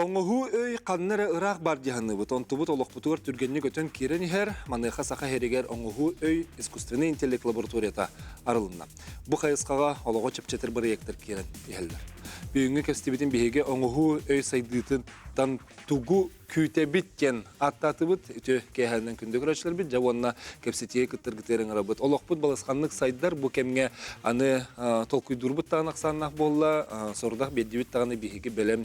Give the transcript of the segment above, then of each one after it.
Оҥоһуу өй ханна эрэ ыраах баар дии саныыбыт. Онтубут олохпутугар түргэнник өтөн киирэн иһэр. Маныаха Саха сиригэр оҥоһуу өй искусственнай интеллект лабораторията арылынна. Бу хайысхаҕа олоҕу чэпчэтэр бырайыактар киирэн иһэллэр. Бүгүҥҥү кэпсэтиибитин биһиги оҥоһуу өй сайдыытыттан тугу күүтэбит диэн ааттаатыбыт. Үтүө киэһэнэн күндү көрөөччүлэрбит дьэ уонна кэпсэтиигэ кыттаргытыгар ыҥырабыт. Олохпут балысханнык сайдар бу кэмҥэ аны толкуйдуурбут даҕаны ахсааннаах буолла, сорудах биэрдибит даҕаны биһиги бэлэм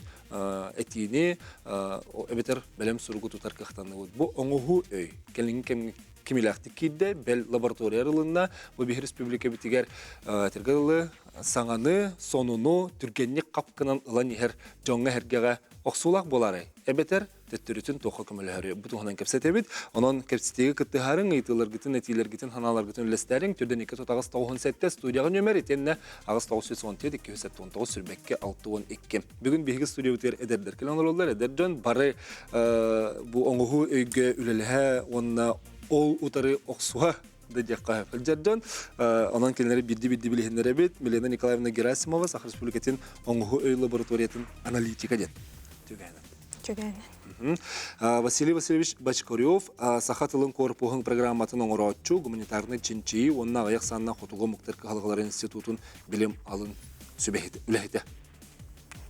этиини эбэтэр бэлэм суругу тутар кыахтанныбыт. Бу оҥоһуу өй кэлиҥҥи кэмҥэ кимилээхтик киирдэ, бэл лаборатория арылынна. Бу биһи республикабытыгар этэргэ дылы саҥаны, сонуну түргэнник хап гынан ылан иһэр дьоҥҥо-сэргэҕэ охсуулаах буолаарай? Эбэтэр төттөрүтүн туохха көмөлөһөрүй? Бу туһунан кэпсэтэбит. Онон кэпсэтиигэ кыттыһарыҥ, ыйытыыларгытын, этиилэргитин, санааларгытын үллэстэриҥ. Түрдэн 2 8 9 7 студияҕа нүөмэр итиэннэ 8 914 279 сүрбэккэ 62. Бүгүн биһиги студиябытыгар эдэрдэр кэлэн олороллор. Эдэр дьон бары бу оҥоһуу өйгө үлэлэһэ уонна ол утары охсуһа да диэххэ сылдьар дьон. Онон кинилэри биирдии-биирдии билиһиннэрэбит. Милена Николаевна Герасимова, Саха Республикатын оҥоһуу өй лабораториятын аналитика диэн. Түгэнэ. Түгэнэ. Василий Васильевич Бочкарев саха тылын корпуһун программатын оҥорооччу, гуманитарнай чинчийии уонна аҕыйах санна хотугу омуктар кыһалҕаларын институтун билим алын сүбэһитэ, үлэһитэ.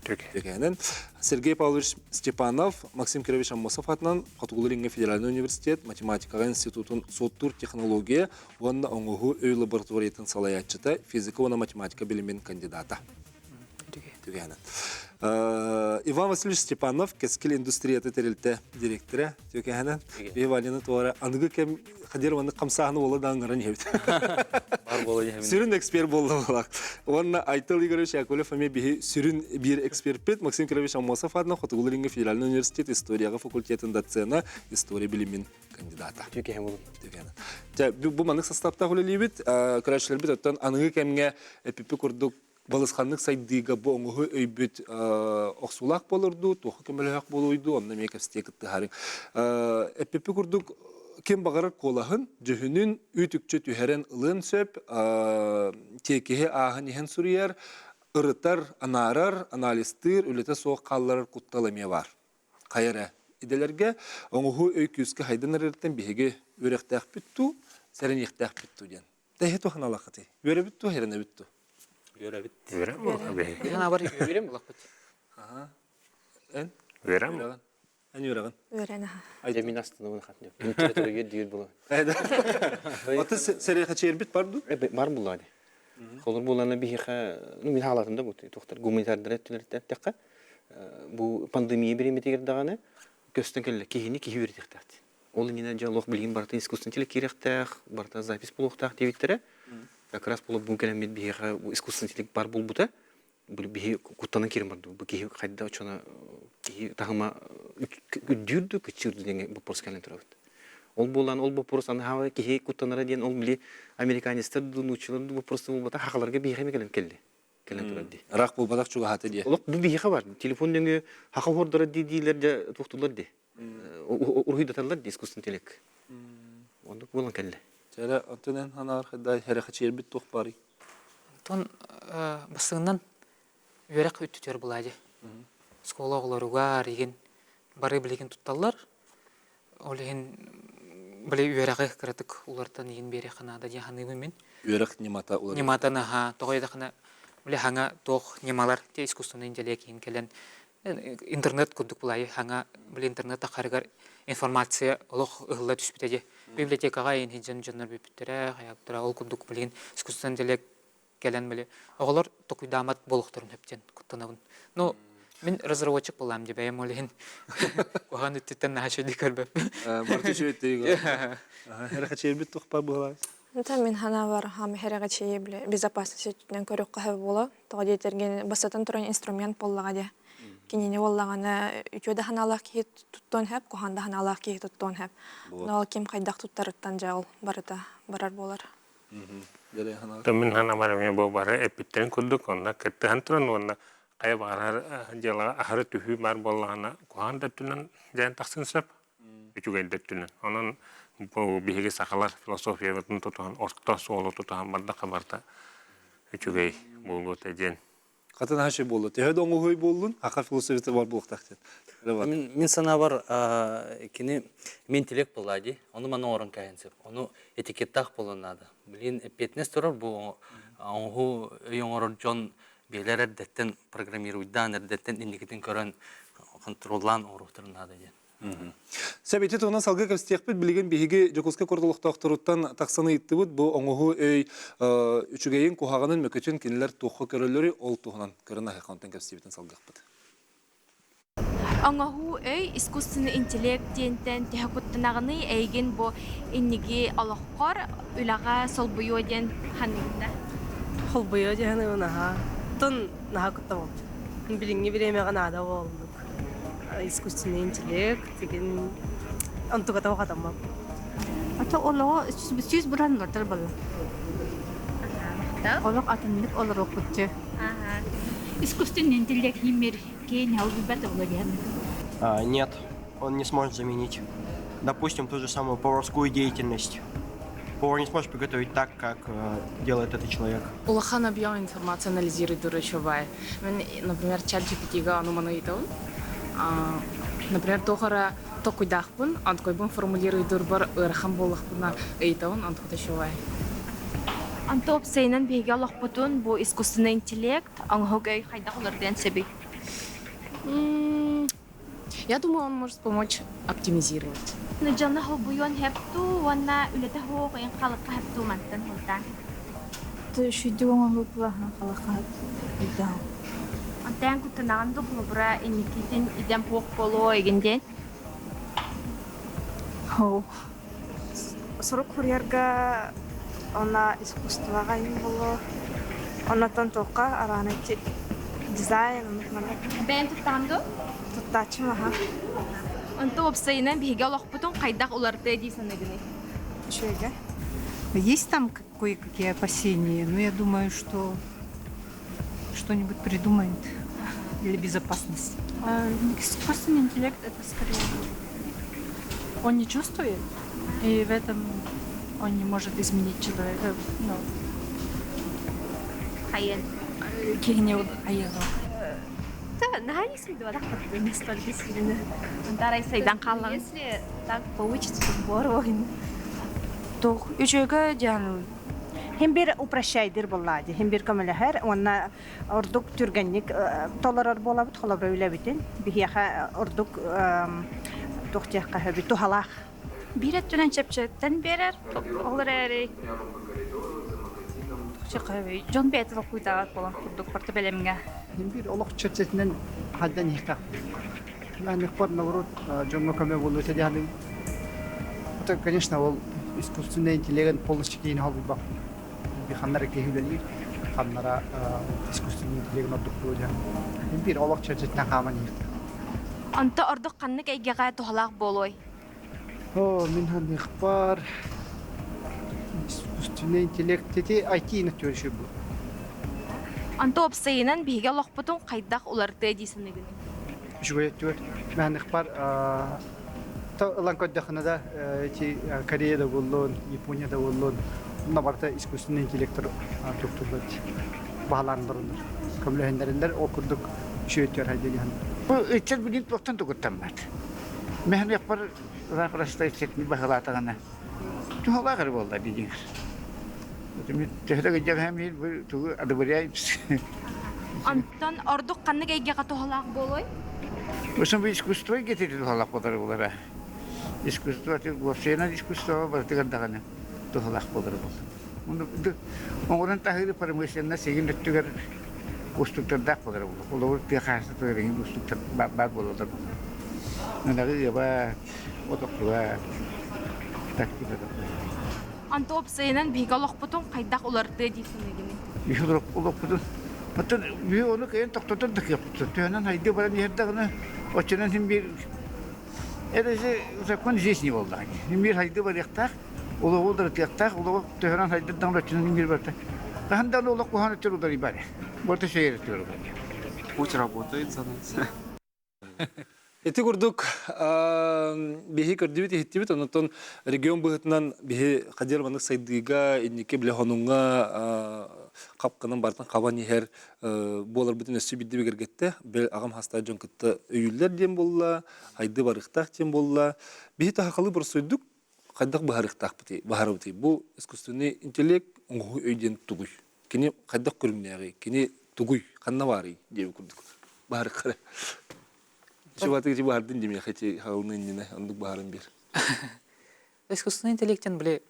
Түгэнэн Сергей Павлович Степанов, Максим Кирович Аммосов атынан Хотугулуу-Илиҥҥи федеральнай университет математикаҕа институтун суоттуур технология уонна оҥоһуу өй лабораториятын салайааччыта, физика уонна математика билимин кандидата. Түгэнэн. Иван Васильевич Степанов, Кэскил индустрията тэрилтэ директора. Түгэһэнэн. Иванина туора аныгы кэм хадер маннык хамсааһыны буола да аңгаран иһэбит. Бар буола иһэбин. Сүрүн эксперт буолла буолак. Уонна Айтал Игоревич Яковлев эмиэ биһи сүрүн биир эксперпит Максим Кирович Аммосов аатынан Хотугулуу-Илиҥҥи федеральный университет историяҕа факультетын доцена, история билимин кандидата. Түкэһэ булун. Түгэнэ. Бу маннык составтаах үлэлиибит. Көрөөччүлэрбит оттон аныгы кэмҥэ эпиппи курдук балысханнык сайдыыга бу оҥоһу өйбүт охсуулаах буолар дуу, туохха көмөлөһөх буолуой дуу, онно эмиэ кэпсэтиэ кыттыһарыҥ. Эппиппи курдук ким баҕарар куолаһын, дьүһүнүн үүт-үкчү түһэрэн ылыан сөп, тиэкиһи ааһан иһэн суруйар, ырытар, анаарар, анализтыыр, үлэтэ суох хаалларар куттал эмиэ баар. Хайа эрэ идэлэргэ оҥоһуу өй күүскэ хайдан эрэртэн биһиги үөрэхтээхпит дуу, сэрэниэхтээхпит дуу диэн. Тэһи туһаналаххытый? Үөрэбит дуу, эрэнэбит дуу? Үөрэбит. Үөрэм буолла Санаабар үөрэм булахпыт. Аха. Эн? Үөрэм. Үөрэҕин. Эн үөрэҕин. Үөрэн аха. Дьэ мин астынабын хатньап. Литература диир була. Аты сэрэхэчиэрбит бар дуу? Бар булла ди. Холор булана биһиэхэ, ну мин хаалатын да бу туохтар гуманитардар өттүлэриттэн эттэххэ, бу пандемия бириэмэтигэр даҕаны көстөн кэллэ киһини киһи үөрэтиэхтээх. Ол иннинэ дьэ олох билигин барыта искусственный интеллект киириэхтээх, барыта запись буолуохтаах диэбиттэрэ. Как раз буолуп бу кэлэммит биһиэхэ искусственный интеллект бар буолбута. Бу биһи куттанан киирэн барды. Бу киһи хайда очона киһи таһыма үрдүүр дуу, кыччыыр дуу диэн вопрос кэлэн турабыт. Ол буолан ол вопрос аны хаала киһи куттанара диэн ол били американецтар дуу, нууччалар дуу вопросы буолбата хахаларга биһиэхэ эмэ кэлэн кэлли. Кэлэн турар дии. Рак буолбатах чугаһата дии. Олох бу биһиэхэ бар. Телефон нөҥүө хаха хордора дии диилэр дьэ туохтулар дии. Уруһуйдаталлар дии искусственный интеллект. Оннук буолан кэллэ. Чэрэ, онтон эн санаар хайда хэрэхэчиэрбит туох барый? Онтон бассыгынан үөрэх үттүтүөр булаа дии. Оскуола оҕолоругар игин бары билигин тутталлар. Ол иһин били үөрэҕи кыратык уларытан игин биэриэххэ наада дии саныыбын мин. Үөрэх ньымата уларыйар. Ньымата наһаа тоҕо диэтэххинэ били хаҥа туох ньымалар те искусственный интеллект иһин кэлэн интернет курдук булайы хаҥа били интернет тахарыгар информация олох ыһылла түспүтэ дии. Библиотекаҕа иһин дьон дьоннор бүппүттэрэ, хайаптара ол курдук билигин искусственный интеллект кэлэн били оҕолор токуйдаамат буолуохтарын сөп диэн куттанабын. Ну, мин разработчик буолаам дии бэйэм ол иһин куһаҕан өттүттэн наһаа үчүгэйдик көрбөппүн. Барыта үчүгэйдик Эрэхэчиэрбит туох баар Это мин санаабар хаама хэрэҕэчийи бile безопасность өттүнэн көрүөххэ сөп буолуо. Тоҕо диэтэргин бастатан туран инструмент буоллаҕа дии. Кинини буоллаҕына үтүө да санаалаах киһи туттуон сөп, куһаҕан да санаалаах киһи туттуон сөп. Но ким хайдах туттарыттан дьэ ол барыта барар буолар. Мин санаабар эмиэ бу бары эппиттэрин курдук онно кыттыһан туран уонна хайа баҕарар дьыалаҕа аһары түһүү баар буоллаҕына куһаҕан да өттүнэн дьайан тахсын сөп үчүгэй да өттүнэн. Онон бу биһиги сахалар философиябытын тутуһан орто суолу тутуһан бардахха барыта үчүгэй буолуо этэ диэн. Хата наһаа үчүгэй буолла. Төһө да оҥоһуй буоллун, аха философията бар буолуохтаах диэн. Мин, мин санаабар кини мин интеллект буолла дии. Ону маны оҥорон кэһэн сөп. Ону этикеттаах буолуон наада. Блин, эппиэтинэс турар бу оҥоһуу өй оҥорор дьон биэлэр эрдэттэн программируйдаан, эрдэттэн инникитин көрөн контроллаан оҥоруохтарын наада диэн. Сөп ити туһунан салгыы кэпсэтиэхпит. Билигин биһиги Дьокуускай куорат олохтоохторуттан тахсан ыйыттыбыт. Бу оҥоһуу өй үчүгэйин, куһаҕанын, мөкүтүн кинилэр туохха көрөллөрүй, ол туһунан көрөн аһыахха онтон кэпсиибитин салгыахпыт. Оҥоһуу өй искусственный интеллект диэнтэн төһө куттанаҕыный эйигин бу инники олоххор үлэҕэ солбуйуо диэн саныыгын да? Холбуйуо диэн наһаа. Тон наһаа куттаммыт. Билиҥҥи бириэмэҕэ наада буоллук. Искусственный интеллект деген онтугата хатаммат. Ата олоҕу сүүс быран олордор буолла. Олох атыннык олоруохпутчу. Искусственный интеллект мир киин Нет, он не сможет заменить. Допустим, ту же самую поварскую деятельность. Повар не сможет приготовить так, как делает этот человек. Улахан объем информации анализирует дурачевая. Мен, например, чат GPT-га ону маны ыйтабын. Например, туох эрэ токуйдаахпын, онтукайбын формулируйдурбар ыарахан буоллахпына ыйытабын, онтуката Онто уопсайынан биһиги олохпутун бу искусственный интеллект оҥоһук өй хайдах уларытыан сөбүй? Я думаю, он может помочь оптимизировать. Дьону холбуйуон сөп дуу уонна үлэтэ суох ыйын халыкка сөп дуу мантан сылтаан? Шүйдүк оҥоһуу халыкка Онтон куттанаҕын дуу холобура инникитин идэм суох буолуо игин диэн? Хоу. Сурук суруйарга уонна искусствоҕа иҥ буолуо. Оннуттан туохха араана дизайн оннук маннык. Бэйэм туттаҕын дуу? Туттааччым аха. Онто уопсайынан биһиги олохпутун хайдах уларытыа дии саныыгыный? Үчүгэйгэ. Есть там кое-какие опасения, но я думаю, что что-нибудь придумают для безопасности. Искусственный интеллект это скорее он не чувствует, и в этом он не может изменить человека. Ну, Хайын. киһини айыаҕа. Да, наһаа настолько сильно. Дарай сайдан хааллаҕын. Если так получится, то здорово. Туох үчүгэй диэн Хим бир упрощайдыр буоллаа дии. Хим бир көмөлөһөр уонна ордук түргэнник толорор буолабыт холобура үлэбитин. Биһиэхэ ордук туох диэххэ сөбүй туһалаах. Биир өттүнэн чэпчэттэн биэрэр, ол эрээри дьон бэйэтэ толкуйдаабат буолан курдук барыта бэлэмҥэ. Биир олох чэпчэтинэн хайдан иһиэхтээх. Наверное, наоборот, дьоҥҥо көмө буолуо этэ диэн. Это, конечно, ол искусственный интеллект полностью киһини холбуйбат. Ханнара киһи үлэлиир, ханнара искусственный интеллект ордук диэн. Биир олох чэпчэтинэн хааман иһиэхтээх. Онто ордук ханнык эйгэҕэ туһалаах буолуой? О, мин ханыахпар искусственный интеллект ити IT натуре бу. Онто уопсайынан биһиги олохпутун хайдах уларытыа дии саныыгыный? Үчүгэй өттүгэр мааныхпар ылан көрдөххүнэ да ити Корея да буоллун, Япония да буоллун, онно барыта искусственный интеллект туохтууллар баһылаан олороллор. Көмөлөһүннэрэллэр, ол курдук үчүгэй өттүгэр хайдыа диэн. Бу ыччат билигин туохтан тугуттаммат. Мэһэниэхпэр запросто иччитин баһылаатаҕына туһалаах эрэ буолла дии Төһө да кырдьаҕаһым бу тугу одобряем. Онтон ордук ханнык эйгэҕэ туһалаах буолуой? Бу бу искусство эйгэтэ туһалаах буолар буолара. Искусство уопсайынан искусство барытыгар даҕаны туһалаах буолар буолла. Оҥорон таһыыры промышленность игин өттүгэр уустуктардаах буолар буолла. Холобур, тыа хаһаайыстыбатыгар игин уустуктар баар буолаллар буолла. Ынаҕы ыаба, отоккула, тактика Онто уопсайынан биһиги олохпутун хайдах уларытыа дии саныыгыный? Биһиги олохпутун Оттон биһи ону кыайан тохтотор да кыахпыт. Төһөнөн хайдыы баран иһэрдэҕинэ, оччонон син биир Это же закон жизни буоллаҕа. Син биир хайдыы барыахтаах, олоҕу уларытыахтаах, олоҕу төһөнөн хайдырдаҕына оччонон биир барыта. Хаһан да олох куһаҕан өттүгэр уларыйбат. Барыта үчүгэй өттүгэр уларыйар. Пусть работает за нас. Ити курдук биһи көрдүбүт иһиттибит, онтон регион быһыытынан биһи хадьыр маннык сайдыыга, инники биле хонуҥҥа хапканан бартан хабан иһэр буоларбытын өссө биирдэ бигэргэттэ. Бэл аҕам хастаах дьон кытта өйүүллэр диэн буолла, айды барыахтаах диэн буолла. Биһи таһахалы боросуйдук хайдах быһаарыахтаахпытый, быһаарабытый? Бу искусственный интеллект оҥоһуу өй диэн тугуй? Кини хайдах көрүҥнээҕий? Кини тугуй? Ханна баарый? диэбит курдук. Быһаарыахха эрэ. Чубатык ити баһардын димиэхэ ити хаалны иннинэ оннук баһарын биэр. Искусственный интеллектен били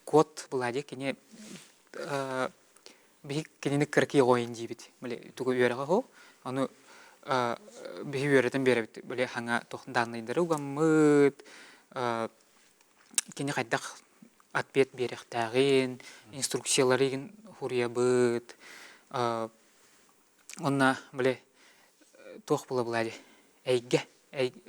код була кини биһи кинини кыракый оҕойун диибит. Били тугу үөрэҕэ хо ону биһи үөрэтэн биэрэбит. Били хаҥа туох данныйдары угаммыт, кини хайдах ответ биэрэхтээҕин, инструкцияларын хуруйабыт. Онно били туох була була дии эйгэ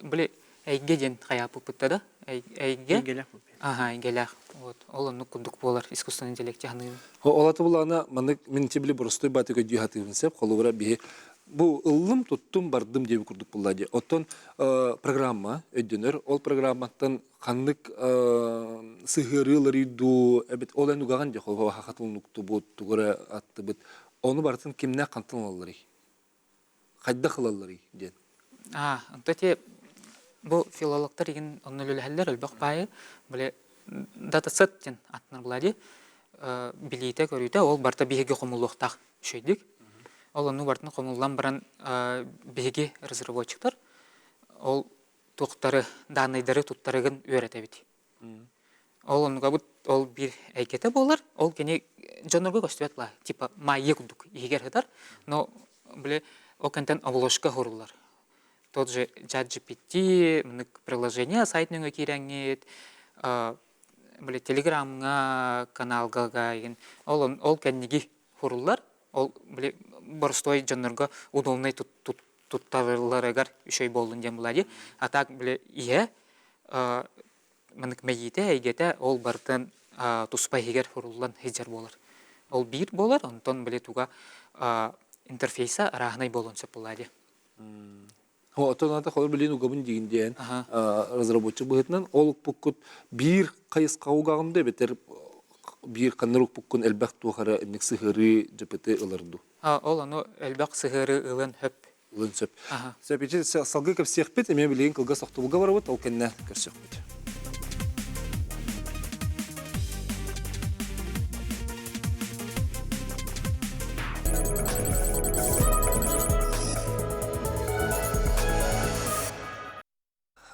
били эйгэ диэн хайааппыппыт да эйгэ Эйгэлээх аха эйгэлээх вот ол оннук курдук буолар искусственный интеллект ханыыбын Ол аты булаана маннык мин били боростуой бааты көдүү хатыыбын сеп холобура биһи бу ыллым туттум бардым диэби курдук булла дии оттон программа өйдөнөр ол программаттан ханнык сыһыарыыларый дуу эбит ол эн угаҕын дии холобура хахатылнуктубут тугу эрэ аттыбыт Ону барытын кимнээх хантан ылалларый? Хайдах ылалларый диэн. Аа, онто ити бу филологтар игин онно үлэлэһэллэр элбэх баайы били датасет диэн аттанар буолаа дии билиитэ көрүүтэ ол барыта биһиги хомуллуохтаах үчүгэйдик ол онну барытын хомуллан баран биһиги разработчиктар ол туохтары дааннайдары туттарыгын үөрэтэбит Ол оннугабыт ол биир эйгэтэ буолар. Ол кини дьоннорго көстүбэт ла, типа майя курдук иһигэр сытар. Но били ол кэнтэн обложка хуруллар. Тот же ChatGPT, мынык приложение сайт нөҥө киирэҥҥит, били Телеграмҥа каналга игин ол ол кэнниги хуруллар. Ол били боростуой дьоннорго удобный туттарылларыгар үчүгэй буоллун диэн була дии. А так били иһэ маннык мэйиитэ, эйгэтэ ол барытын туспа иһигэр суруллан сылдьар буолар. Ол биир буолар, онтон били туга интерфейса арааһынай буолуон сөп буолаа дии. Оттон ата холор билин угабын диин диэн разработчик быһытынан ол укпуккут биир хайысха угаҕын да эбэтэр биир ханнар укпуккун элбэх туох эрэ инник сыһыарыы дьапыты ылар дуу? Ол ону элбэх сыһыарыы ылын хөп Ылын сөп. Сөп, ити салгыы кэпсиэхпит, эмиэ билигин кылгас тохтобулга барабыт, ол кэннэ көрсүөхпүт.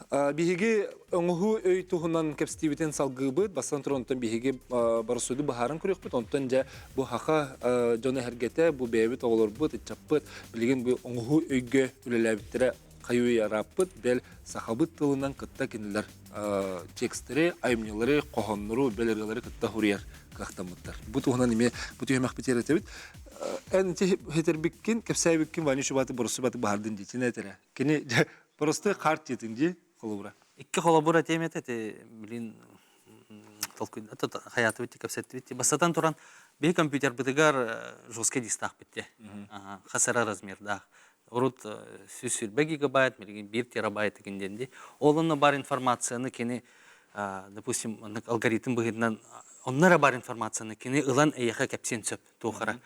Биһиги оҥоһуу өй туһунан кэпсэтиибитин салгыыбыт. Бастатан туран, онтон биһиги боросуоду быһааран көрүөхпүт. Онтон дьэ бу саха дьоно эһэргэтэ, бу бэйэбит оҕолорбут, ыччаппыт билигин бу оҥоһуу өйгө үлэлээбиттэрэ хайыы арааппыт. Бэл сахабыт тылынан кытта кинилэр текстэри, айымньылары, хоһооннору, бэл ырыалары кытта суруйар кыахтаммыттар. Бу туһунан эмиэ бу түһүмэхпит этэбит. Эн ити хитербиккин, кэпсээбиккин Ваня Чубаты боросуобаты баһардын диитин этэрэ. Кини Простой харт диэтин дии холобура. Икки холобура тиэмэтэ ити билин толкуйда хаятыбыт кэпсэттибит. Бастатан туран биһи компьютербытыгар жесткий дисктаахпыт те. Хас эрэ размердаах. Урут 120 гигабайт, билигин 1 терабайт деген диэн Ол онно бар информацияны кини допустим алгоритм быһыытынан онно эрэ бар информацияны кини ылан эйиэхэ кэпсиэн сөп. туохара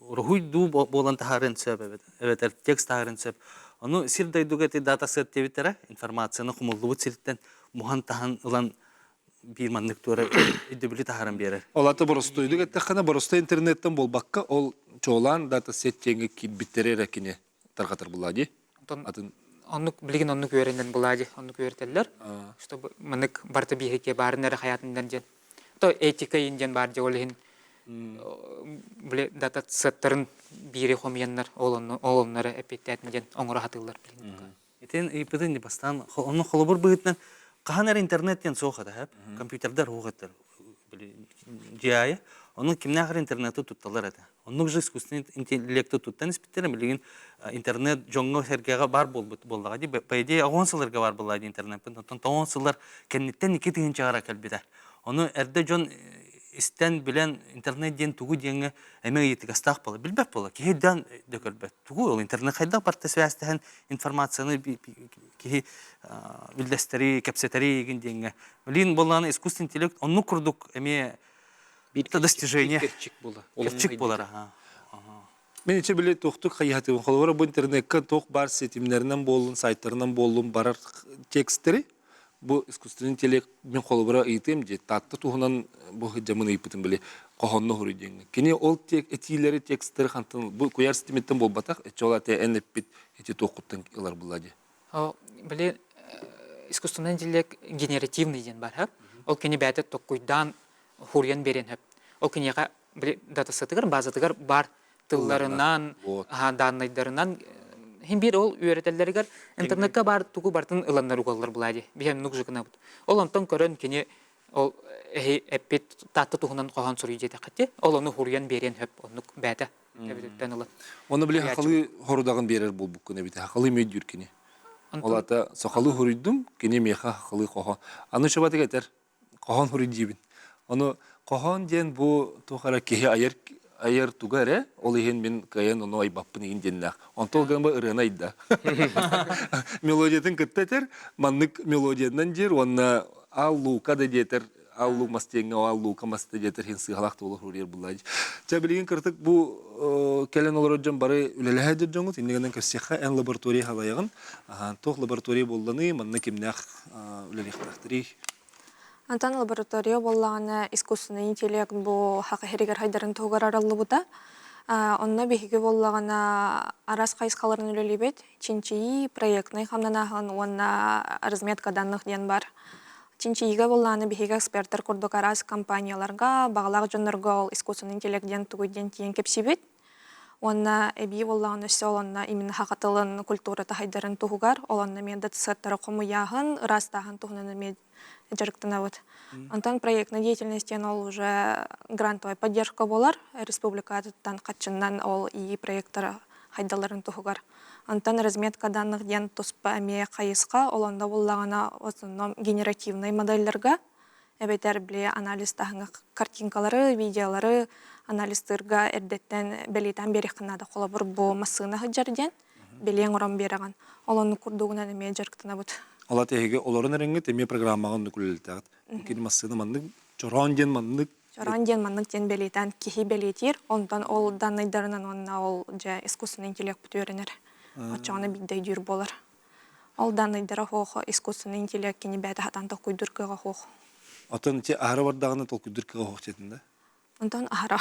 уруһуй дуу буолан таһаарыан сөп эбэтэр текст таһаарыан сөп ону сир дойдуга ити дата сет диэбиттэрэ информацияны хомуллубут сириттэн муһан таһан ылан биир маннык туора өйдөбүлү таһааран биэрэр. Ол аты боростуойдук эттэххинэ боростуой интернеттэн буолбакка ол чуолаан дата сет диэҥҥэ киирбиттэрэ эрэ кини тарҕатар булаа дии. Атын оннук билигин оннук үөрэнэн булаа дии оннук үөрэтэллэр чтобы маннык барыта биһиги баарын эрэ хайаатыннар диэн то этика иин диэн баар дии ол иһин били дата сеттарын биири хомуйаннар ол онно ол оннора эппиэттээтин диэн оҥоро сатыыллар билигин Итин ыйыппытын бастаан онно холобур быһыытынан хаһан эрэ интернет диэн суох этэ компьютердар суох этэр дьиэ Онон кимнээх эрэ интернети тутталлар этэ. Оннук же искусственный интеллекти туттан испиттэрэ билигин интернет дьоҥҥо-сэргэҕэ баар буолбут буоллаҕа дии. По идее, оҕон сылларга баар буолла дии интернеппин. Оттон тоҕон сыллар кэнниттэн икки тыһыынчаҕа кэлбитэ. Ону эрдэ дьон. истэн билэн интернет диэн тугу диэҥҥэ эмиэ ыйытыгастаах буолар билбэт буолар киһи өйдөөн да көрбөт тугу ол интернет хайдах барта связьтэһэн информацияны киһи үллэстэри кэпсэтэри игин диэҥҥэ билин буоллаҕына искусственный интеллект оннук курдук эмиэ достижение кэрчик буолар кэрчик буолар Мен иче били туохтук хайыһатыбын холобура бу интернекка туох баар ситимнэринэн буоллун сайтарынан буоллун барар текстэри бу искусственный интеллект мин холобура ыйытыам дии Таатта туһунан бу дьамын ыйыппытым били хоһоонно хоруй диэҥҥэ кини ол этиилэри текстэри хантан бу куйаар ситимиттэн буолбатах иччэ ол ате эн эппит ити туоххуттан ылар булла дии Били искусственный интеллект генеративный диэн бар ол кини бэйэтэ токкуйдаан хуруйан биэриэн сөп ол киниэхэ били датасатыгар базатыгар бар тылларынан дааннайдарынан хин биир ол үөрэтэллэригэр интернетка бар тугу бартын ыланнар угаллар булаа дии биһэм нук жыкынабыт ол онтон көрөн кини ол эһи эппит таатта туһунан хоһоон суруй диэтэххити ол ону хуруйан биэриэн хөп оннук бээтэ эбититтэн ылан Оны били хахалы хорудаҕын биэрэр буолбуккун эбит хахалы мөйдүүр кини ол ата сахалы хуруйдум кини миэхэ хахалы хоһо аны шабатык этэр хоһоон хуруй диибин. Ону хоһоон диэн бу туох эрэ киһи айар айар туга эрэ, ол иһин мин кыайан ону айбаппын игин диэннээх. Онтон ол гынан ырыаны айда. Мелодиятын кытта этэр, маннык мелодиянан диир уонна ал лука да диэтэр, ал лук мас диэҥҥэ ал лука мас да диэтэр иһин сыыһалаах туола суруйар буллаа. Чэ билигин кыртык бу кэлэн олорор дьон бары үлэлэһэ дьон дьоҥут иннигинэн көрсүөххэ эн лаборатория халайаҕын. Туох лаборатория буолланый, манна кимнээх үлэлиэхтээхтэрий? Антон лаборатория буоллаҕына искусственный интеллект бу саха сиригэр сайдарын туһугар арыллыбыта. Онно биһиги буоллаҕына араас хайысхаларын үлэлиибит. Чинчийии, проектнай хамнанаһын уонна разметка данных диэн бар. Чинчийиигэ буоллаҕына биһиги экспертэр курдук араас компанияларга, баҕалаах дьоннорго ол искусственный интеллект диэн тугуй диэн тиийэн кэпсиибит. Уонна эбии буоллаҕына өссө ол онно именно саха тылын культурата сайдарын туһугар, ол онно эмиэ датсыаттары хомуйааһын, ыраастааһын туһунан эмиэ дьарыктанабыт. Онтон проектная деятельность диэн ол уже грантовая поддержка буолар республикатыттан хаччыннан ол ии проектара хайдаларын туһугар. Онтон разметка данных диэн туспа эмиэ хайысха, ол онно буоллаҕына в основном генеративнай моделлэргэ эбэтэр били анализтааһыҥҥа картинкалары, видеолары анализтыырга эрдэттэн бэлиэтээн биэриэххин наада. Холобур, бу массыына сылдьар диэн билиэҥ орон биэрэҕин. Ол оннук курдугунан эмиэ дьарыктанабыт. Ол эһиги олорон эрэҥҥит эмиэ программаҕа оннук үлэлэтэҕит. Кини массыына маннык чороон диэн маннык Чороон диэн маннык диэн бэлиэтээн киһи бэлиэтиир, онтон ол данныйдарынан уонна ол дьэ искусственный интеллект үөрэнэр. Оччоҕуна биирдэ өйдүүр буолар. Ол данныйдара суох искусственный интеллект кини бэйэтэ сатаан толкуйдуур кыаҕа суох. Оттон ити аһара бардаҕына толкуйдуур кыаҕа суох диэтин да? Онтон аһара.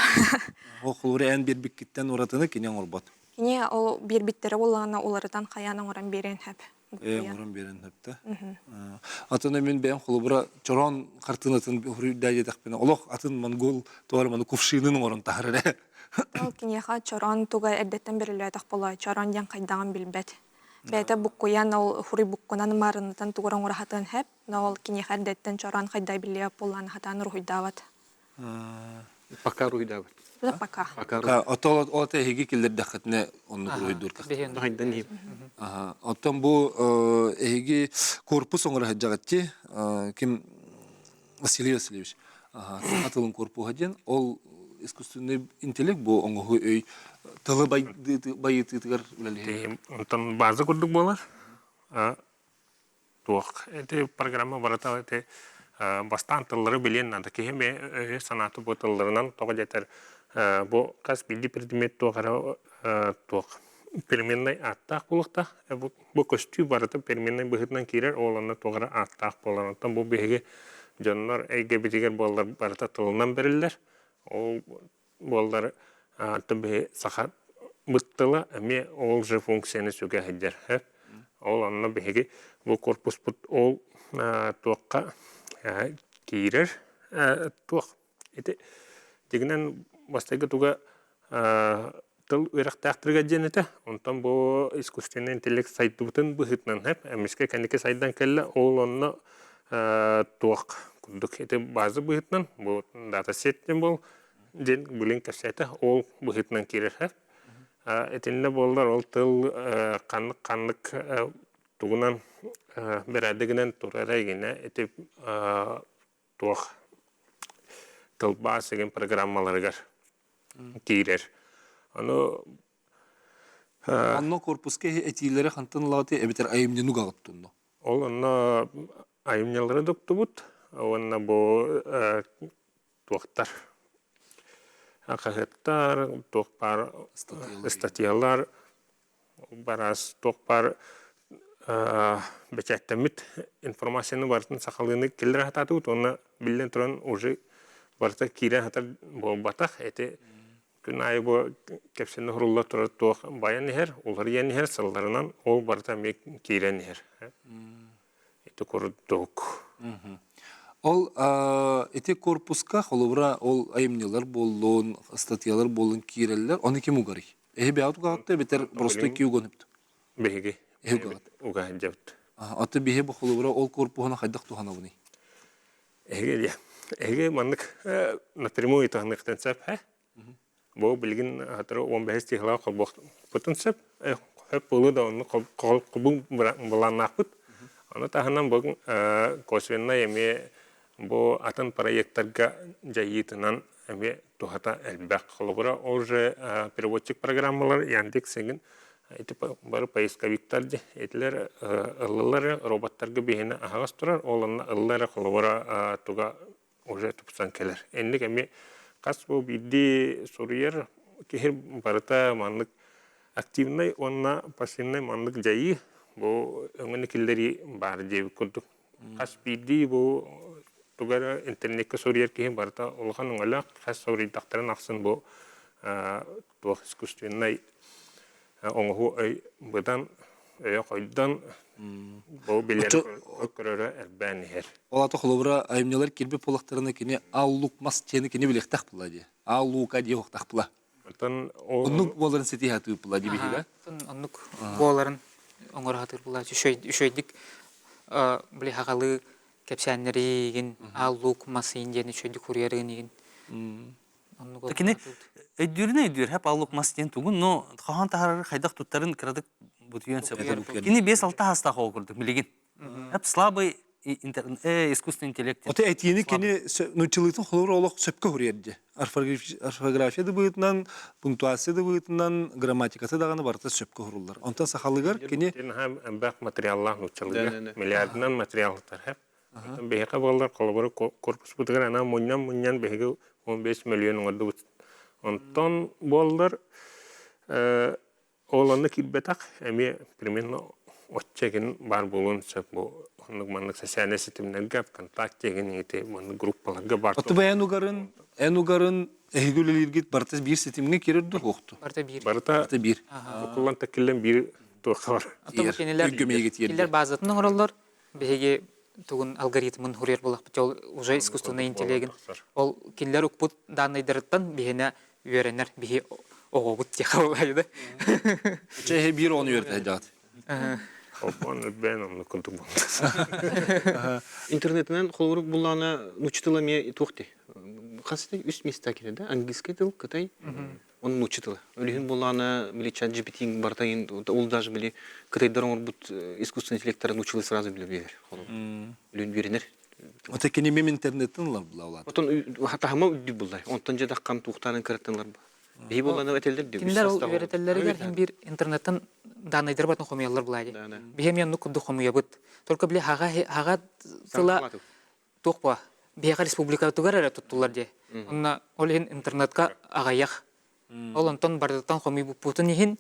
Ол холобура эн биэрбиккиттэн уратыны кини оҥорбот. Кини ол биэрбиттэрэ буоллаҕына уларытан хайаан оҥорон биэриэн сөп. Э, оҥорон биэрэн сөп да. Атын мин бэйэм холобура чороон хартыынатын уруйдаа диэтэхпинэ олох атын монгол туора маны кувшинын оҥорон таһар эрэ. Ол киниэхэ чороон туга эрдэттэн бэриллибэтэх буолуо чороон диэн хайдаҕын билбэт. Бэйэтэ буккуйан ол хуруйбуккунан маарыннатан тугу эрэ оҥоро сатыан сөп, но ол киниэхэ эрдэттэн чороон хайдай биллибэт буоллаҕына сатаан уруһуйдаабат. Пока уруһуйдаабат. Пока. Пока. Ото ол эһиги киллэрдэххитинэ оннук уруһуйдуур Хайдан иһип. Оттон бу эһиги корпус оҥоро сылдьаҕытти ким Василий Васильевич саха тылын корпуһа диэн ол искусственный интеллект бу оҥоһу өй тылы байытыытыгар үлэлиһэр. Онтон база курдук буолар. Туох ити программа барыта ити бастаан тыллары билиэн наада. Киһи өйө санаата бу тылларынан тоҕо диэтэр бу хас биирдии предмет туох эрэ туох переменнай ааттаах буолуохтаах. Бу көстүү барыта переменнай быһыытынан киирэр, ол онно туох эрэ ааттаах буолар. Оттон бу биһиги дьоннор эйгэбитигэр буоллар барыта тылынан бэриллэр. Ол буоллар оттон биһи саха тыла эмиэ ол же функцияны сүгэ сылдьар. Ол онно биһиги бу корпуспут ол туохха киирэр туох Ити дьиҥинэн бастакы туга тыл үөрэхтээхтэргэ диэн этэ. Онтон бу искусственный интеллект сайдыбытын быһыытынан эмискэ кэнники сайдан кэллэ. Ол онно туох курдук ити база быһыытынан бу дата-сет диэн бол диэн билин кэпсээтэ. Ол быһыытынан киирэр. Итиннэ буоллар ол тыл ханнык ханнык тугунан бэрээдэгинэн турара игинэ ити туох тылбаас эгин программаларыгар киирэр. Ону Онно корпуска этиилэри хантан ылаҕытый эбэтэр айымньыны угаҕыттынно? Ол онно айымньылары доктубут уонна бу туохтар хаһыаттар, туох баар ыстатыйалар, бараас туох баар бэчээттэммит информацияны барытын сахалыыны киллэрэ сатаатыбыт уонна биллэн туран уже барыта киирэн сатар буолбатах эти күн аайы бу кэпсэнэ сурулла турар туох байан иһэр, уларыйан иһэр сылларынан ол барыта эмиэ киирэн иһэр. Ити курдук. Ол ити корпуска холобура ол айымньылар буоллун, ыстатыйалар буоллун киирэллэр, ону ким угарый? Эһи бэйэҕит угаҕытта эбэтэр просто ки уган өптө? Биһиги. Эһи угаҕыт. Угаһын дьабыт. Аты биһи бу холобура ол корпуһуна хайдах туһанабыный? Эһиги диэ. Эһиги маннык напрямую туһаныахтан сөп, һэ? Бу билигин хатыры 15 тыһылаах холбуохпутун сөп. Хөп буолуо да онну холбуу былааннаахпыт. Ону таһынан бу косвеннай эмиэ бу атын проекттарга дьайыытынан эмиэ туһата элбэх. Холобура, ол же переводчик программалар Яндекс игин ити бары поисковиктар дии итилэр ыллылар роботтарга биһини аһаҕас турар ол онно ылла эрэ холобура туга уже тупсан кэлэр. Инник эмиэ хас бу биирдии суруйар киһи барыта маннык активнай уонна пассивнай маннык дьайыы бу өҥөнү киллэрии баар диэбит курдук. Хас биирдии бу туга эрэ интернеккэ суруйар киһи барыта улахан өҥөлөөх хас суруйдахтарын ахсын бу туох искусственнай оҥоһуу өй быдан өйө хойдон бу билэр көрөрө элбээн иһэр. Ол ата холобура айымньылар кирбит буоллахтарына кини аал мас диэни кини билиэхтэх була дии. Аал луука дии уохтах була. Оттон Оннук буоларын ситиһэ атыыр була дии биһиги. Оннук буоларын оҥоро сатыыр була. Үчүгэйдик били хаҕалыы кэпсээннэригин аал луук мас иин диэн үчүгэйдик хуруйарыгын игин. Кини өйдүүрүн өйдүүр, һэ Павлов мас диэн тугун, но хаһан таһаарары хайдах туттарын кыратык бутуйан сөп. Кини 5-6 хастаах оҕо курдук билигин. Эп слабый искусственный интеллект. Оте этиини кини нуччалыытын холобур олох сөпкө хуруйар Орфография да быһыытынан, пунктуация да быһыытынан, грамматиката даҕаны барыта сөпкө хуруллар. Онтон сахалыгар кини элбэх материаллаах нуччалыыга миллиардынан материаллар Биһиэхэ буоллар холобура корпуспутугар анаан мунньан-мунньан биһиги 15 мөлүйүөн оҥордубут. Онтон буоллар ол онно киирбэтэх эмиэ примерно оччо игин баар буолуон сөп бу оннук маннык социальнай ситимнэргэ ВКонтакте игин ити маннык группаларга бар. Оту эн угарын эн угарын эһиги үлэлииргит барыта биир ситимҥэ киирэр дуо суохту? Барыта биир. Барыта биир. Укуллан тэккиллэн биир туохха бар. Кинилэр кинилэр базатын оҥороллор биһиги тугун алгоритмын хуруйар буоллахпыт ол уже искусственный интеллегин ол кинилэр укпут данныйдарыттан биһиэнэ үөрэнэр биһи оҕобут диэхэ буолаайы да Чэ биир оҕону үөрэтэ дьаат. Холбоон үрбээн оннук курдук Интернетинэн холобур буллаана нуучча тыла эмиэ туох дии хас үс места киирэр да английский тыл кытай Он нуучча тыла. Өлүһүн буоллаҕына, били чат GPT барыта ол даже били кытайдар оҥорбут искусственный интеллекттарын нууччалыы сразу билэ биэрэр. Өлүн үөрэнэр. Ота кини мем интернеттен ылар була улаат. Отон таһыма үрдүк буллай. Онтон дьэ даххан туохтаанын кыраттан ылар. Биһи буоллаҕына этэллэр дии. Кинилэр ол үөрэтэллэригэр хин биир интернеттен данныйдары батын хомуйаллар булаа дии. Биһи эмиэ оннук курдук хомуйабыт. Только били хаҕа хаҕа тыла туох буа биһиэхэ республикатыгар эрэ туттуллар дии. Онно ол иһин интернетка аҕыйах. Ол онтон барытыттан хомуйбуппутун иһин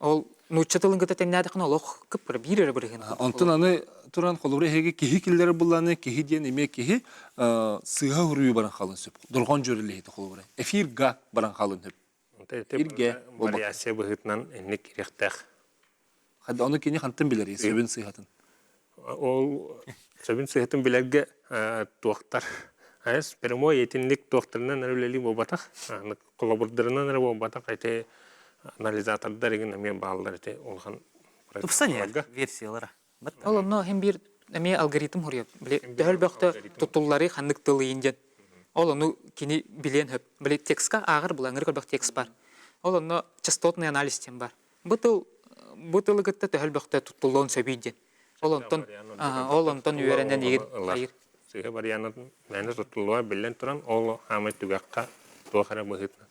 ол нуучча тылын кытта тэҥнээтэххинэ олох кып-кыра биир эрэ бырыһыан. Онтон аны туран холобура эһиги киһи киллэрэр булланы киһи диэн эмиэ киһи сыыһа хуруйу баран хаалын сөп. Дорҕоон дьүөрэлэһиитэ холобура. Эфирга баран хаалын сөп. Иргэ вариация быһыытынан инник кириэхтээх. Хадда ону кини хантан билэрий сөбүн сыыһатын? Ол сөбүн сыыһатын билэргэ туохтар айас прямой итинник туохтарынан эрэ үлэлии буолбатах холобурдарынан эрэ буолбатах ити анализатордар игин эмиэ бааллар ити улахан Тупсан версиялара. Ол онно хин биир эмиэ алгоритм хуруйар. Били төһөл бөхтө туттуллары ханнык тылыйын диэн. Ол ону кини билиэн хөп. Били текстка ааҕар булаҥыр көрбөх текст бар. Ол онно частотный анализ диэн бар. Бу тыл бу тылы кытта төһөл бөхтө туттуллуон сөбүй диэн. Ол онтон ол онтон үөрэнэн игин хайыр. Сыыһа варианын мээнэ туттуллуга биллэн туран, ол хаамай түгэххэ туох эрэ быһыытынан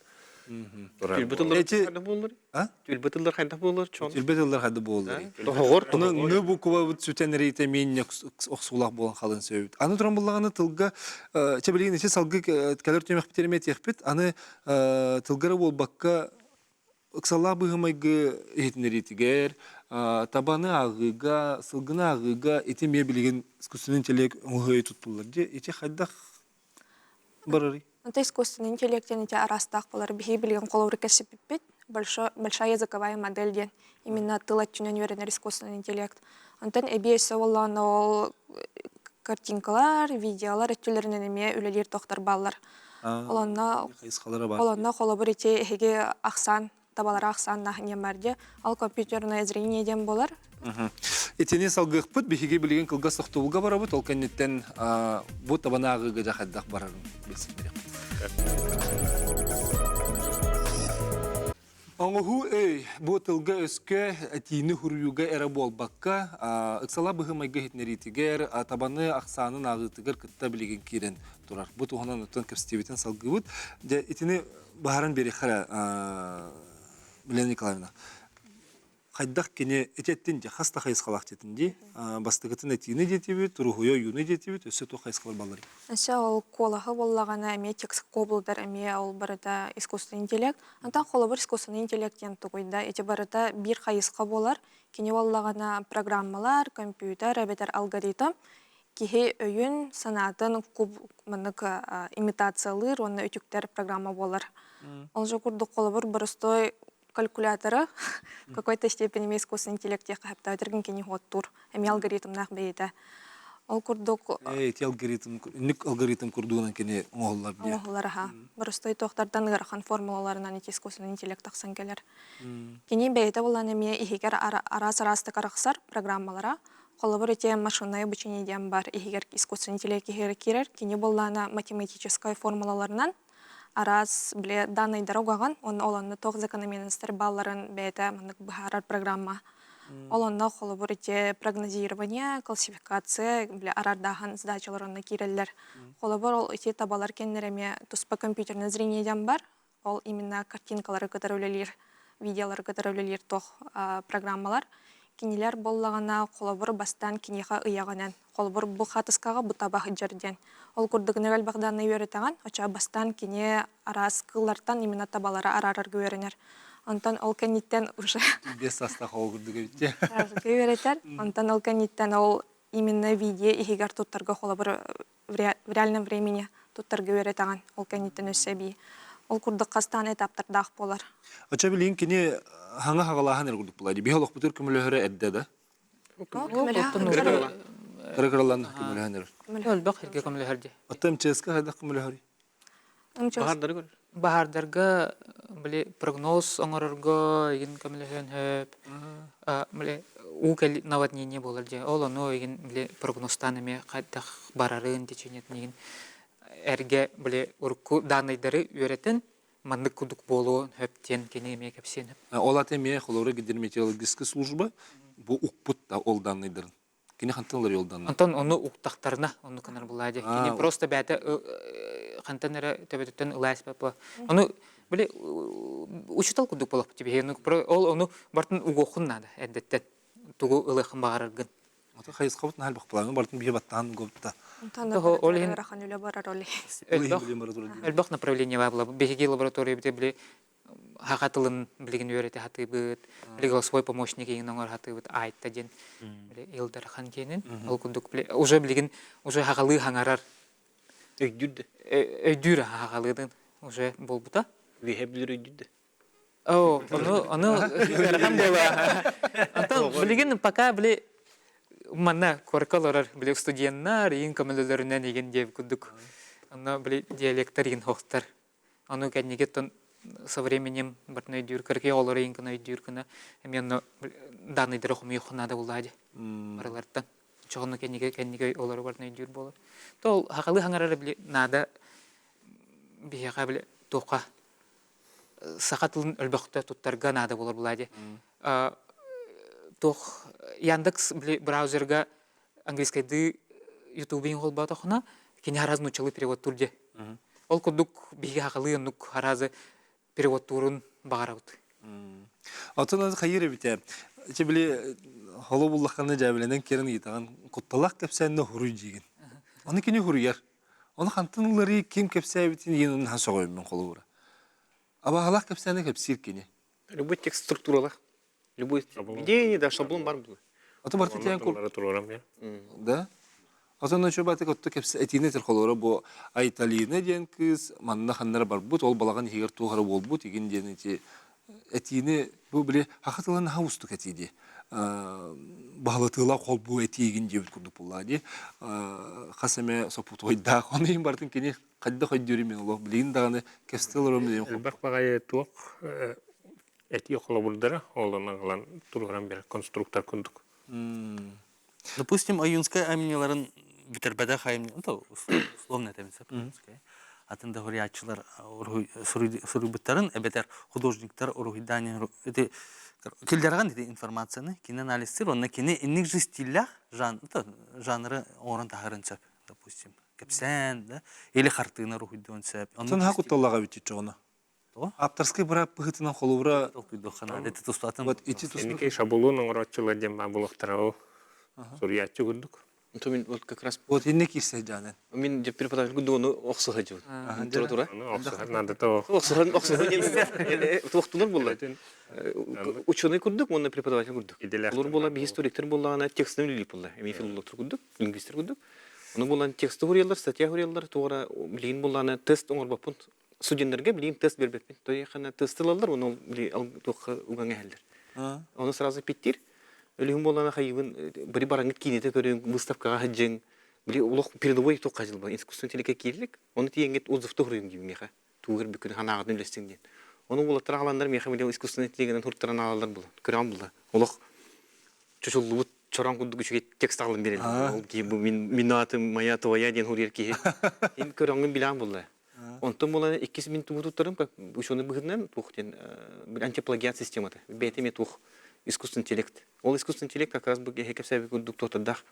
турар. Түлбэ тыллар хайдах буоллар? Түлбэ тыллар хайдах буоллар? Түлбэ тыллар хайдах буоллар? Тоһоҕор Аны ны буквабыт сүтэн эрийтэ миин охсуулаах буолан халын сөбүт. Аны туран буллаҕына тылга чэ билигин ити салгыы кэлэр түмэхпит эмиэ этиэхпит. Аны тылгара буолбакка ыксаллаах быһыы-майгы иһитиннэриитигэр, табаны ааҕыыга, сылгыны ааҕыыга ити эмиэ билигин искусственный интеллект оҥоһуйа туттуллар. Дьэ, ити хайдах барарый? Это искусственный интеллект диэн ити араастаах буолар. Биһиги билигин холобур кэпсэппиппит. Большая языковая модель диэн именно тыл өттүнэн үөрэнэр искусственный интеллект. Онтон эбии өссө буоллаҕына ол картинкалар, видеолар өттүлэринэн эмиэ үлэлиир тохтор бааллар. Олонно олонно холобур ити эһиги ахсаан табалара ахсааннаах диэн бар дии. Ал компьютерное зрение диэн буолар. Итини салгыахпыт биһиги билигин кылгас тохтобулга барабыт ол кэнниттэн бу табаны ааҕыыга дьэ хайдах барарын билсиннэриэхпит. Оҥоһуу өй бу тылга-өскө этиини хуруйууга эрэ буолбакка, ыксала быһыы-майгы иһитиннэриитигэр, табаны ахсаанын ааҕыытыгар кытта билигин киирэн турар. Бу туһунан оттон кэпсэтиибитин салгыыбыт. Дьэ, итини баһаран биэриэххэ эрэ, Милена Николаевна. Хайдах кини этиэттин дии, хас да хайысхалаах диэтин дии. Бастакытын этиини диэтибит, уруһуйу ойууну диэтибит, өссө туох хайысхалар баалларый? Өссө ол куолаһы буоллаҕына эмиэ текст куобулдар эмиэ ол барыта искусственный интеллект. Онтон холобур искусственный интеллект диэн тугуй да ити барыта биир хайысха буолар. Кини буоллаҕына программалар, компьютер эбэтэр алгоритм киһи өйүн, санаатын куб маннык имитациялыыр уонна үтүктэр программа буолар. Ол же курдук холобур боростой калькулятора в какой-то степени эмиэ искусственный интеллект диэххэ сөптөөх кини хуоттуур эмиэ алгоритмнаах бэйэтэ. Ол курдук Эти алгоритм инник алгоритм курдугунан кини оҥоһуллар диye. Оҥоһуллар аха. Боростой туохтардан ыарахан формулаларынан ити искусственный интеллект тахсан кэлэр. Кини бэйэтэ булан эмиэ иһигэр араас-араастык арахсар программалара. Холобур ити машинное обучение диэн бар иһигэр искусственный интеллект иһигэр киирэр. Кини буоллаана математическай формулаларынан араас били данныйдары угаҕын уонна ол онно туох закономерностар баалларын бэйэтэ маннык быһаарар программа. Ол онно холобур ити прогнозирование, классификация, били араардааһын задачалар онно киирэллэр. Холобур ол ити табалар кэннилэрэ эмиэ туспа компьютерное зрение диэн бар. Ол именно картинкалары кытары үлэлиир, видеолары кытары үлэлиир туох программалар. Кинилэр буоллаҕына холобур бастаан киниэхэ ыйаҕынан Холобур, бу хаатыскаҕа бу таба сылдьар диэн. Ол курдук элбэх дааннай үөрэтэҕин, оччоҕо бастаан кини араас кыыллартан именно табалары араарарга үөрэнэр. Онтон ол кэнниттэн уже Без састаах ол курдук эбит дии. араарарга үөрэтэр. Онтон ол кэнниттэн ол именно видео иһигэр туттарга холобур в реальном времени туттарга үөрэтэҕин. Ол кэнниттэн өссө эбии. Ол курдук хастаан этаптардаах буолар. Оччо билигин кини хаҥа хаҕалааһын эрэ курдук буолар. Биһи олохпутугар көмөлөһөрө эрдэ да? Кыра-кыралаан көмөлөһөн эрэр. Өлбөх сиргэ көмөлөһөр дии. Оттон МЧС-ка хайдах көмөлөһөрүй? Баһаардарга Баһаардарга били прогноз оҥорорго игин көмөлөһүөн сөп. Били уу кэл наводнение буолар дии. Ол ону игин били прогнозтаан эмиэ хайдах барарын течениетин игин эргэ били урукку данныйдары үөрэтэн маннык курдук буолуон сөп диэн кини эмиэ кэпсиэн сөп. Ол аты эмиэ холобура гидрометеорологическая служба бу укпут да ол данныйдарын. Кини хантан ылар ол данные? Онтон ону уктахтарына онну кынар булаа дии. Кини просто бэйэтэ хантан эрэ төбөтүттэн ылаас бапа. Ону били учутал курдук буолуох тебе. Ол ону бартын угуоххун наада эрдэттэн тугу ылыаххын баҕараргын. Ото хайысхабыт наһаа элбэх планы бартын биһи баттаан гобта. Ол иһин ыарахан үлэ барар ол элбэх направление бар була. Биһиги лаборатория бите били хаха тылын билигин үөрэтэ хатыыбыт, били голосовой помощник иһин оҥор хатыыбыт аайтта диэн били Ил Дархан диэнин. Ол курдук уже билигин уже хахалыы хаҥарар. Өйдүүр да. Өйдүүр хахалыытын уже буолбута. Үөһэ билэр өйдүүр да. Оо, ону ону ыарахан буолаа. Онтон билигин пока били манна куоракка олорор били студеннар иин көмөлөлөрүнэн игин диэбит курдук онно били диалектар игин хоһтар. Ону кэнники оттон со временем бартын өйдүүр кыракый оҕолору иин гына өйдүүр гына эмиэ онно данныйдары хомуйуохха наада буоллаа дии барылартан. Чоҕону кэнники кэнники олору бартын өйдүүр буолар. То ол хахалыы хаҥарара били наада биһиэхэ били туохха саха тылын өлбөхтө туттарга наада буолар булаа дии. Туох Яндекс били браузерга английскайдыы Ютубин холбоотохуна кини араас нууччалыы переводтуур дьэ. Ол курдук биһиги хахалыы оннук араазы переводтуурун баҕарабыт. Отон хайыр эбитэ. Ичи били холо буллаххана дьээбэлэнэн киирэн ыйытаҕын кутталах кэпсээннэ хуруй диигин. Ону кини хуруйар. Ону хантан ыларый ким кэпсээбитин иин наһаа сөҕөймүн холобура. Абаһалаах кэпсээни кэпсиир кини. Любой текст структуралах. Любой идея да шаблон бар было. Ото барты тиэн кур. Да. Отон очо баты котто кепсе этине тер холоро бу Айталина диэн кыыс манна ханнара барбыт ол балаҕан иһигэр туох эрэ буолбут игин диэн ити этиини бу били хаха тылын наһаа уустук этии дии баһылытыылаах холбуу этиигин диэбит курдук буоллаа дии хас эмэ сопутуойдаах ону иһин барытын кини хайдах өйдүүрүм мин олох билигин даҕаны кэпсэтэ олором элбэх баҕайы туох этии холобурдара ол ылан туруоран берер конструктор курдук Допустим, Ойуунскай айымньыларын бүтэрбэтэх айымньы, ну, условно этэмин сөп, атын да суруйааччылар суруйбуттарын эбэтэр художниктар уруһуйдаан ити киллэрэҕин ити информацияны кини анализтыыр уонна кини инник же стиллээх жанры оҥорон таһарын сөп допустим кэпсээн да или хартыына уруһуйдуон сөп Санаһа кутталлаах эбит чоҕуна Ааптарскай быраап быһыытынан холобура ити туспатын вот ити туспа Инникей шаблон оҥорооччулар диэн баар буолуохтара ол суруйааччы курдук. То мин вот как раз вот инне киирсэ дьаанан. Мин же преподаватель курдук охсуһа дьыбыт. Тура тура. Охсуһар надо то. Охсуһар охсуһар диэн туохтулар буолла. Ученый курдук уонна преподаватель курдук. Олор буола биһи историктар буоллаҕына текстын үлэлиир буолла. Эми филологтар курдук, лингвистер курдук. Ону буолан тексты хуруйаллар, статья хуруйаллар, туора билигин буоллаҕына тест оҥорбоппун Студеннарга билигин тест биэрбэппин. То есть тест ылаллар, уонна ол туохха угаҥа иһэллэр. Ону сразу питтир. Өлүһүн буоллаҕына хайыбын били бараҥҥыт киинэтэ көрүҥ, выставкаҕа сылдьыҥ. Били олох передовой туохха дьылба искусственный интеллеккэ киирлик. Ону тиийэҥҥит отзывта суруйуҥ диибин миэхэ. Тугу көрбүккүн ханаҕытын үлэстиҥ диэн. Ону уолаттар аҕаланнар миэхэ били искусственный интеллегинэн хуртаран аҕалаллар була. Көрөҕүн була. Олох чочуллубут чороон курдук үчүгэй текст аҕалан биэрэллэр. Ол киһи бу мин мин аатым моя твоя диэн суруйар киһи. Ин көрөҥҥүн билэҕин буолла. Онтон буолан иккис мин тугу туттарым, как ученый быһыытынан туох диэн антиплагиат системата. Бэйэтэ эмиэ туох искусственный интеллект. Ол искусственный интеллект как раз бу киһи кэпсээбит курдук туохтардаах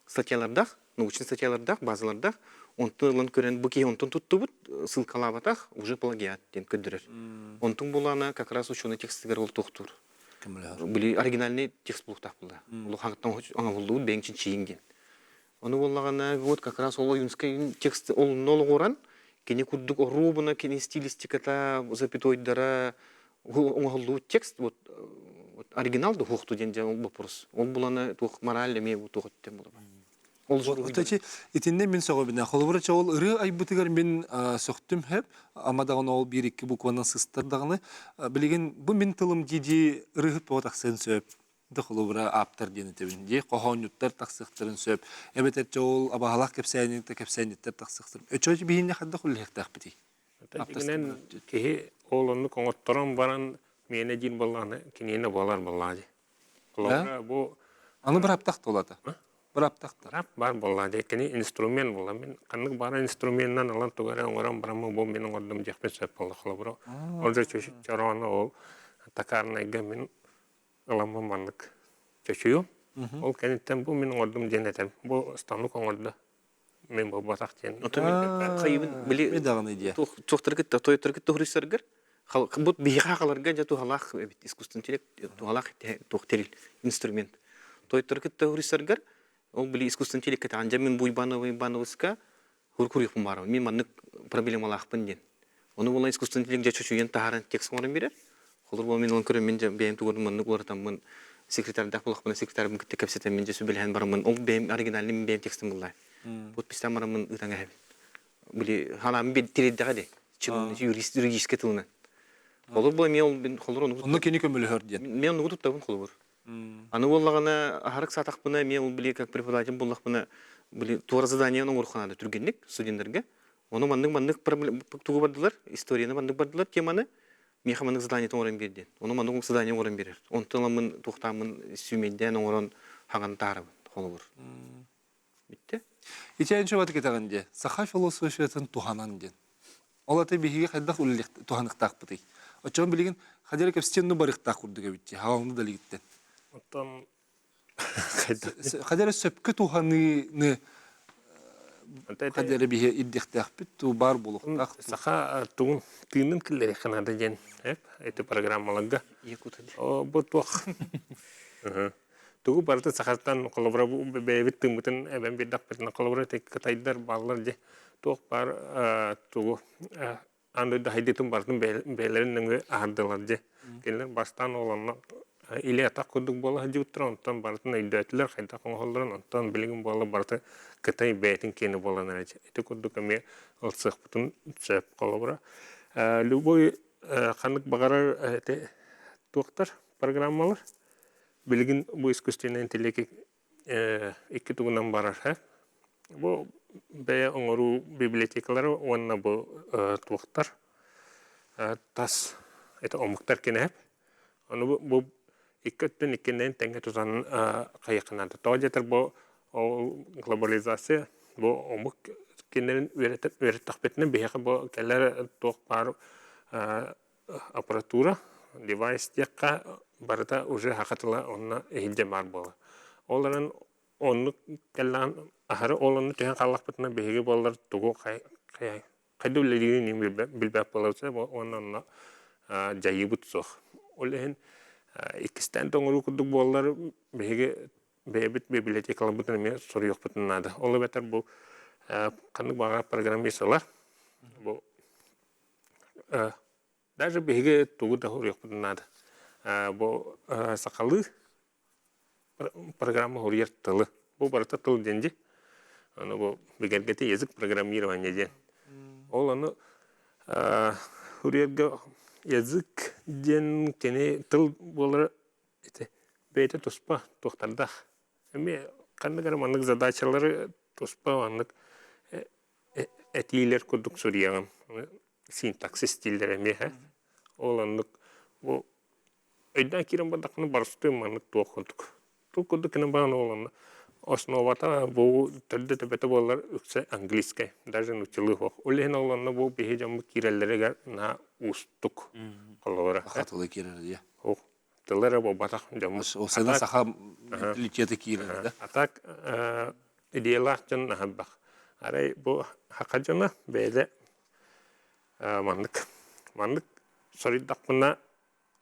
статьялардаах, научный статьялардаах, базалардаах. Онтон ылан көрөн бу киһи онтон туттубут, ссылкалаабатах, уже плагиат диэн көрдөрөр. Онтун буолаана как раз ученый текстигэр ол туохтуур. Били оригинальный текст буолуохтаах буолла. Улахан оҥоһуллубут бэйэҥ чинчийиҥ диэн. Ону буоллаҕына вот как раз ол Ойуунскай текст олунна олоҕуран кини курдук оруобуна кини стилистиката, запятойдара оҥоһуллубут текст вот оригинал да хуохту диэн дьэ ол вопрос. Ол булана туох мораль эмиэ туох өттүн булаба. Ол Оточи итиннэ мин сөҕөбүнэ. Холобура чэ ол ырыа айбытыгар мин сөхтүм хэп, ама даҕаны ол биир-икки букванан сыстар даҕаны билигин бу мин тылым дии-дии ырыаһыт буола тахсыан сөп. Да холобура ааптар диэн этэбин. Дии хоһоонньуттар тахсыахтарын сөп. Эбэтэр чэ ол абаһалаах кэпсээниттэр кэпсээнниттэр тахсыахтарын. Өчөө биһиннэ хайдах үлэлиэхтээхпитий? Дьиҥинэн киһи ол оннук оҥотторон баран миэнэ диир буоллаҕына киниэнэ буолар буоллаҕа дии. Холобура бу Аны быраптах туолата. Быраптахтар. Бырап бар буоллаҕа дии. Кини инструмент буолла. Мин ханнык баара инструменынан ылан тугу эрэ оҥорон бараммын бу мин оҥордум диэхпин сөп буолла. Холобура ол же чороonu ол токарнайга мин ыламмын маннык чочуйум. Ол кэнниттэн бу мин оҥордум диэн этэн бу станок оҥордо. Мин буолбатах диэн. Отон мин хайыбын били даҕаны диэ. Туохтары кытта тойоттору кытта хуруйсаргар бу биһиэхэ халарга дьэ туһалаах эбит искусственный интеллект туһалаах туох тэрил инструмент. Тойоттору кытта хуруйсаргар ол били искусственный интеллект кытаан дьэ мин Буйбанова Ивановска куруйхум баарым. Мин маннык проблемалаахпын диэн. Ону буолан искусственный интеллект дьэ чочуйан таһааран текст оҥорон биэрэр. Холобур буолан мин ылан көрөн мин дьэ бэйэм тугун маннык уларытаммын секретардаах буоллахпына секретарбын кытта кэпсэтэн мин дьэ сүбэлэһэн бараммын ол бэйэм оригинальный мин бэйэм текстым буллаай. Подписьтаан бараммын ыытан эһэбин. Били ханаамын бир тириэрдэҕэ дии. Юрист юридическэй тылынан. Холобур буолан мен ол мин холобур оннук Онно кини көмөлөһөр диэн. Мен оннугу туттабын холобур. Аны буоллаҕына аһарык саатахпына эмиэ ол били как преподаватель буоллахпына били туора заданиены оҥоруохха наада түргэнник студеннарга. Ону маннык-маннык тугу бардылар, историяны маннык бардылар теманы, миэхэ маннык задание оҥорон биэр диэн. Ону маннык задание оҥорон биэрэр. Онтон ыламмын туохтааммын сүүмэйдээн оҥорон хаҥан таарабын холобур. Бүттэ. Ити эн кэтэҕин диэ, саха философиятын туһанан диэн. Ол аты биһиги хайдах үлэлиэх туһаныктаахпытый? Оччоҕо билигин хадьара кэпсиэн ну барыахтаах курдук эбит дии, хаалны да илигиттэн. Оттон Хадьара сөпкө туһаныыны. Хадары биһи ирдиэхтээхпит туу баар буолуохтаах. Саха тугун тыынын киллэриэххэ наада диэн эти программаларга. Бу туох тугу барыта сахаттан холобура бэйэбит тыыммытын эбэн биэрдэхпитинэ холобура кытайдар бааллар дьэ туох баар тугу аан дойду хайдыытын барытын бэйэлэрин нөҥүө аһардылар дьэ. Кинилэр бастаан ол онно илэ-атах курдук буола сылдьыбыттара, онтон барытын өйдөөтүлэр, хайдах оҥоһоллорун, онтон билигин буола барыта Кытай бэйэтин киэнэ буолан эрэ. Ити курдук эмиэ ылсыахпытын сөп холобура. Любой ханнык баҕарар ити туохтар программалар билигин бу искусственный интеллект икки тугунан барар һэ. Бу бэйэ оҥоруу библиотекалара уонна бу туохтар тас это омуктар кинээп. Ону бу, бу икки өттүн иккиннэн тэҥҥэ тутан хайыахха наада. Тоҕо диэтэр бу ол глобализация бу омук кинилэрин үөрэттэхпитинэ биһиэхэ бу кэлэр туох баар аппаратура, девайс диэххэ барыта уже саха тыла онно иһирдьэ баар буолар. Ол эрэн оннук кэллэҕин аһары ол онно түһэн хааллахпытына биһиги буоллар тугу хайда үлэлиирин билбэт буолабыт уонна онно дьайыыбыт суох. Ол иһин иккистээн да оҥоруу курдук буоллар биһиги бэйэбит библиотекаларбытын эмиэ суруйуохпутун наада. Ол эбэтэр бу ханнык баҕарар программист ылар. Бу Даже биһиги тугу да уруйуохпутун наада. Бу сахалыы программа уруйар тылы. Бу барыта тыл диэн дии. Аны бу бигэргэтии язык программирования диэн. Ол аны уруйарга язык диэн кини тыл буолара ити бэйэтэ туспа туохтардаах. Эмиэ ханнык эрэ маннык задачалары туспа маннык этиилэр курдук суруйаҕын. Синтаксис дииллэр эмиэ һэ. Ол оннук бу өйдөөн киирэн бардаххына барыстыын маннык туох курдук. Туох курдук гынан баран ол онно основата бу төрдө төбөтө буоллар үксэ английскай, даже нууччалыы суох. Ол иһин ол онно бу биһи дьоммут киирэллэригэр наһаа уустук холобура. Саха тыла киирэр дии. Ох, тыла эрэ буолбатах дьоммут. Ол саха менталитета киирэр да. А так идеялаах дьон наһаа Арай бу саха дьоно бэйэлэ маннык маннык соруйдахпына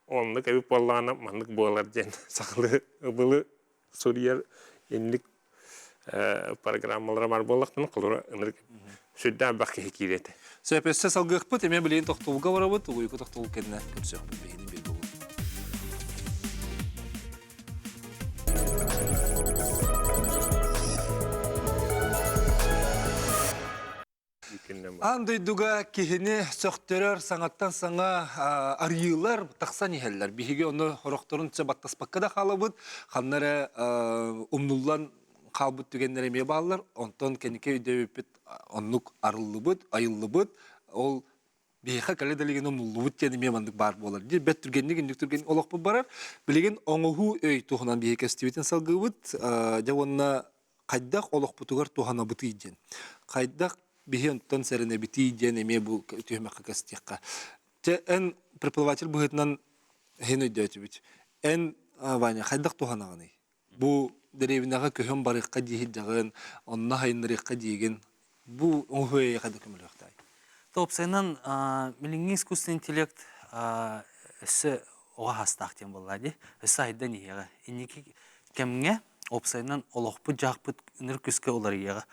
оннук эбит буоллаҕына маннык буолар диэн сахалыы ыбылы суруйар инник программалара бар буоллахтана холура ынырык сүрдээх элбэх киһи киириэ этэ. Сөп өссө салгыахпыт, эмиэ билигин тохтобулга барабыт, уйку тохтобул кэннэ көрсүөхпүт биһини биир буолуо. Аан дойдуга киһини сөхтөрөр саҥаттан саҥа арыйыылар тахсан иһэллэр. Биһиги ону хорохторун баттаспакка да хаалабыт, ханна эрэ умнуллан хаалбыт түгэннэр эмиэ бааллар. Онтон кэнники өйдөөбүппүт оннук арыллыбыт, айыллыбыт. Ол биһиэхэ кэлэ да илигин умнуллубут диэн эмиэ маннык баар буолар. Дии бэт түргэнник инник түргэн олохпут барар. Билигин оҥоһуу өй туһунан биһиги кэстибитин салгыыбыт. Дьэ уонна хайдах олохпутугар туһанабытый диэн. Хайдах биһи онтон сэрэнэбитий диэн эмиэ бу түһүмэххэ кэстиэххэ. Чэ, эн преподаватель быһыытынан иһин өйдөөтүбүт. Эн, Ваня, хайдах туһанаҕыный? Бу дэриэбинэҕэ көһөн барыахха диэһирдэҕин, онно хайыннарыахха диигин. Бу оҥоһуу эйиэхэ да көмөлөөхтэй. Тоопсайынан билиҥҥи искусственный интеллект өссө оҕо хастаах диэн буолла дии. Өссө айдан иһиэҕэ. Инники кэмҥэ уопсайынан олохпут-дьаһахпыт ыныр күскэ уларыйыаҕа.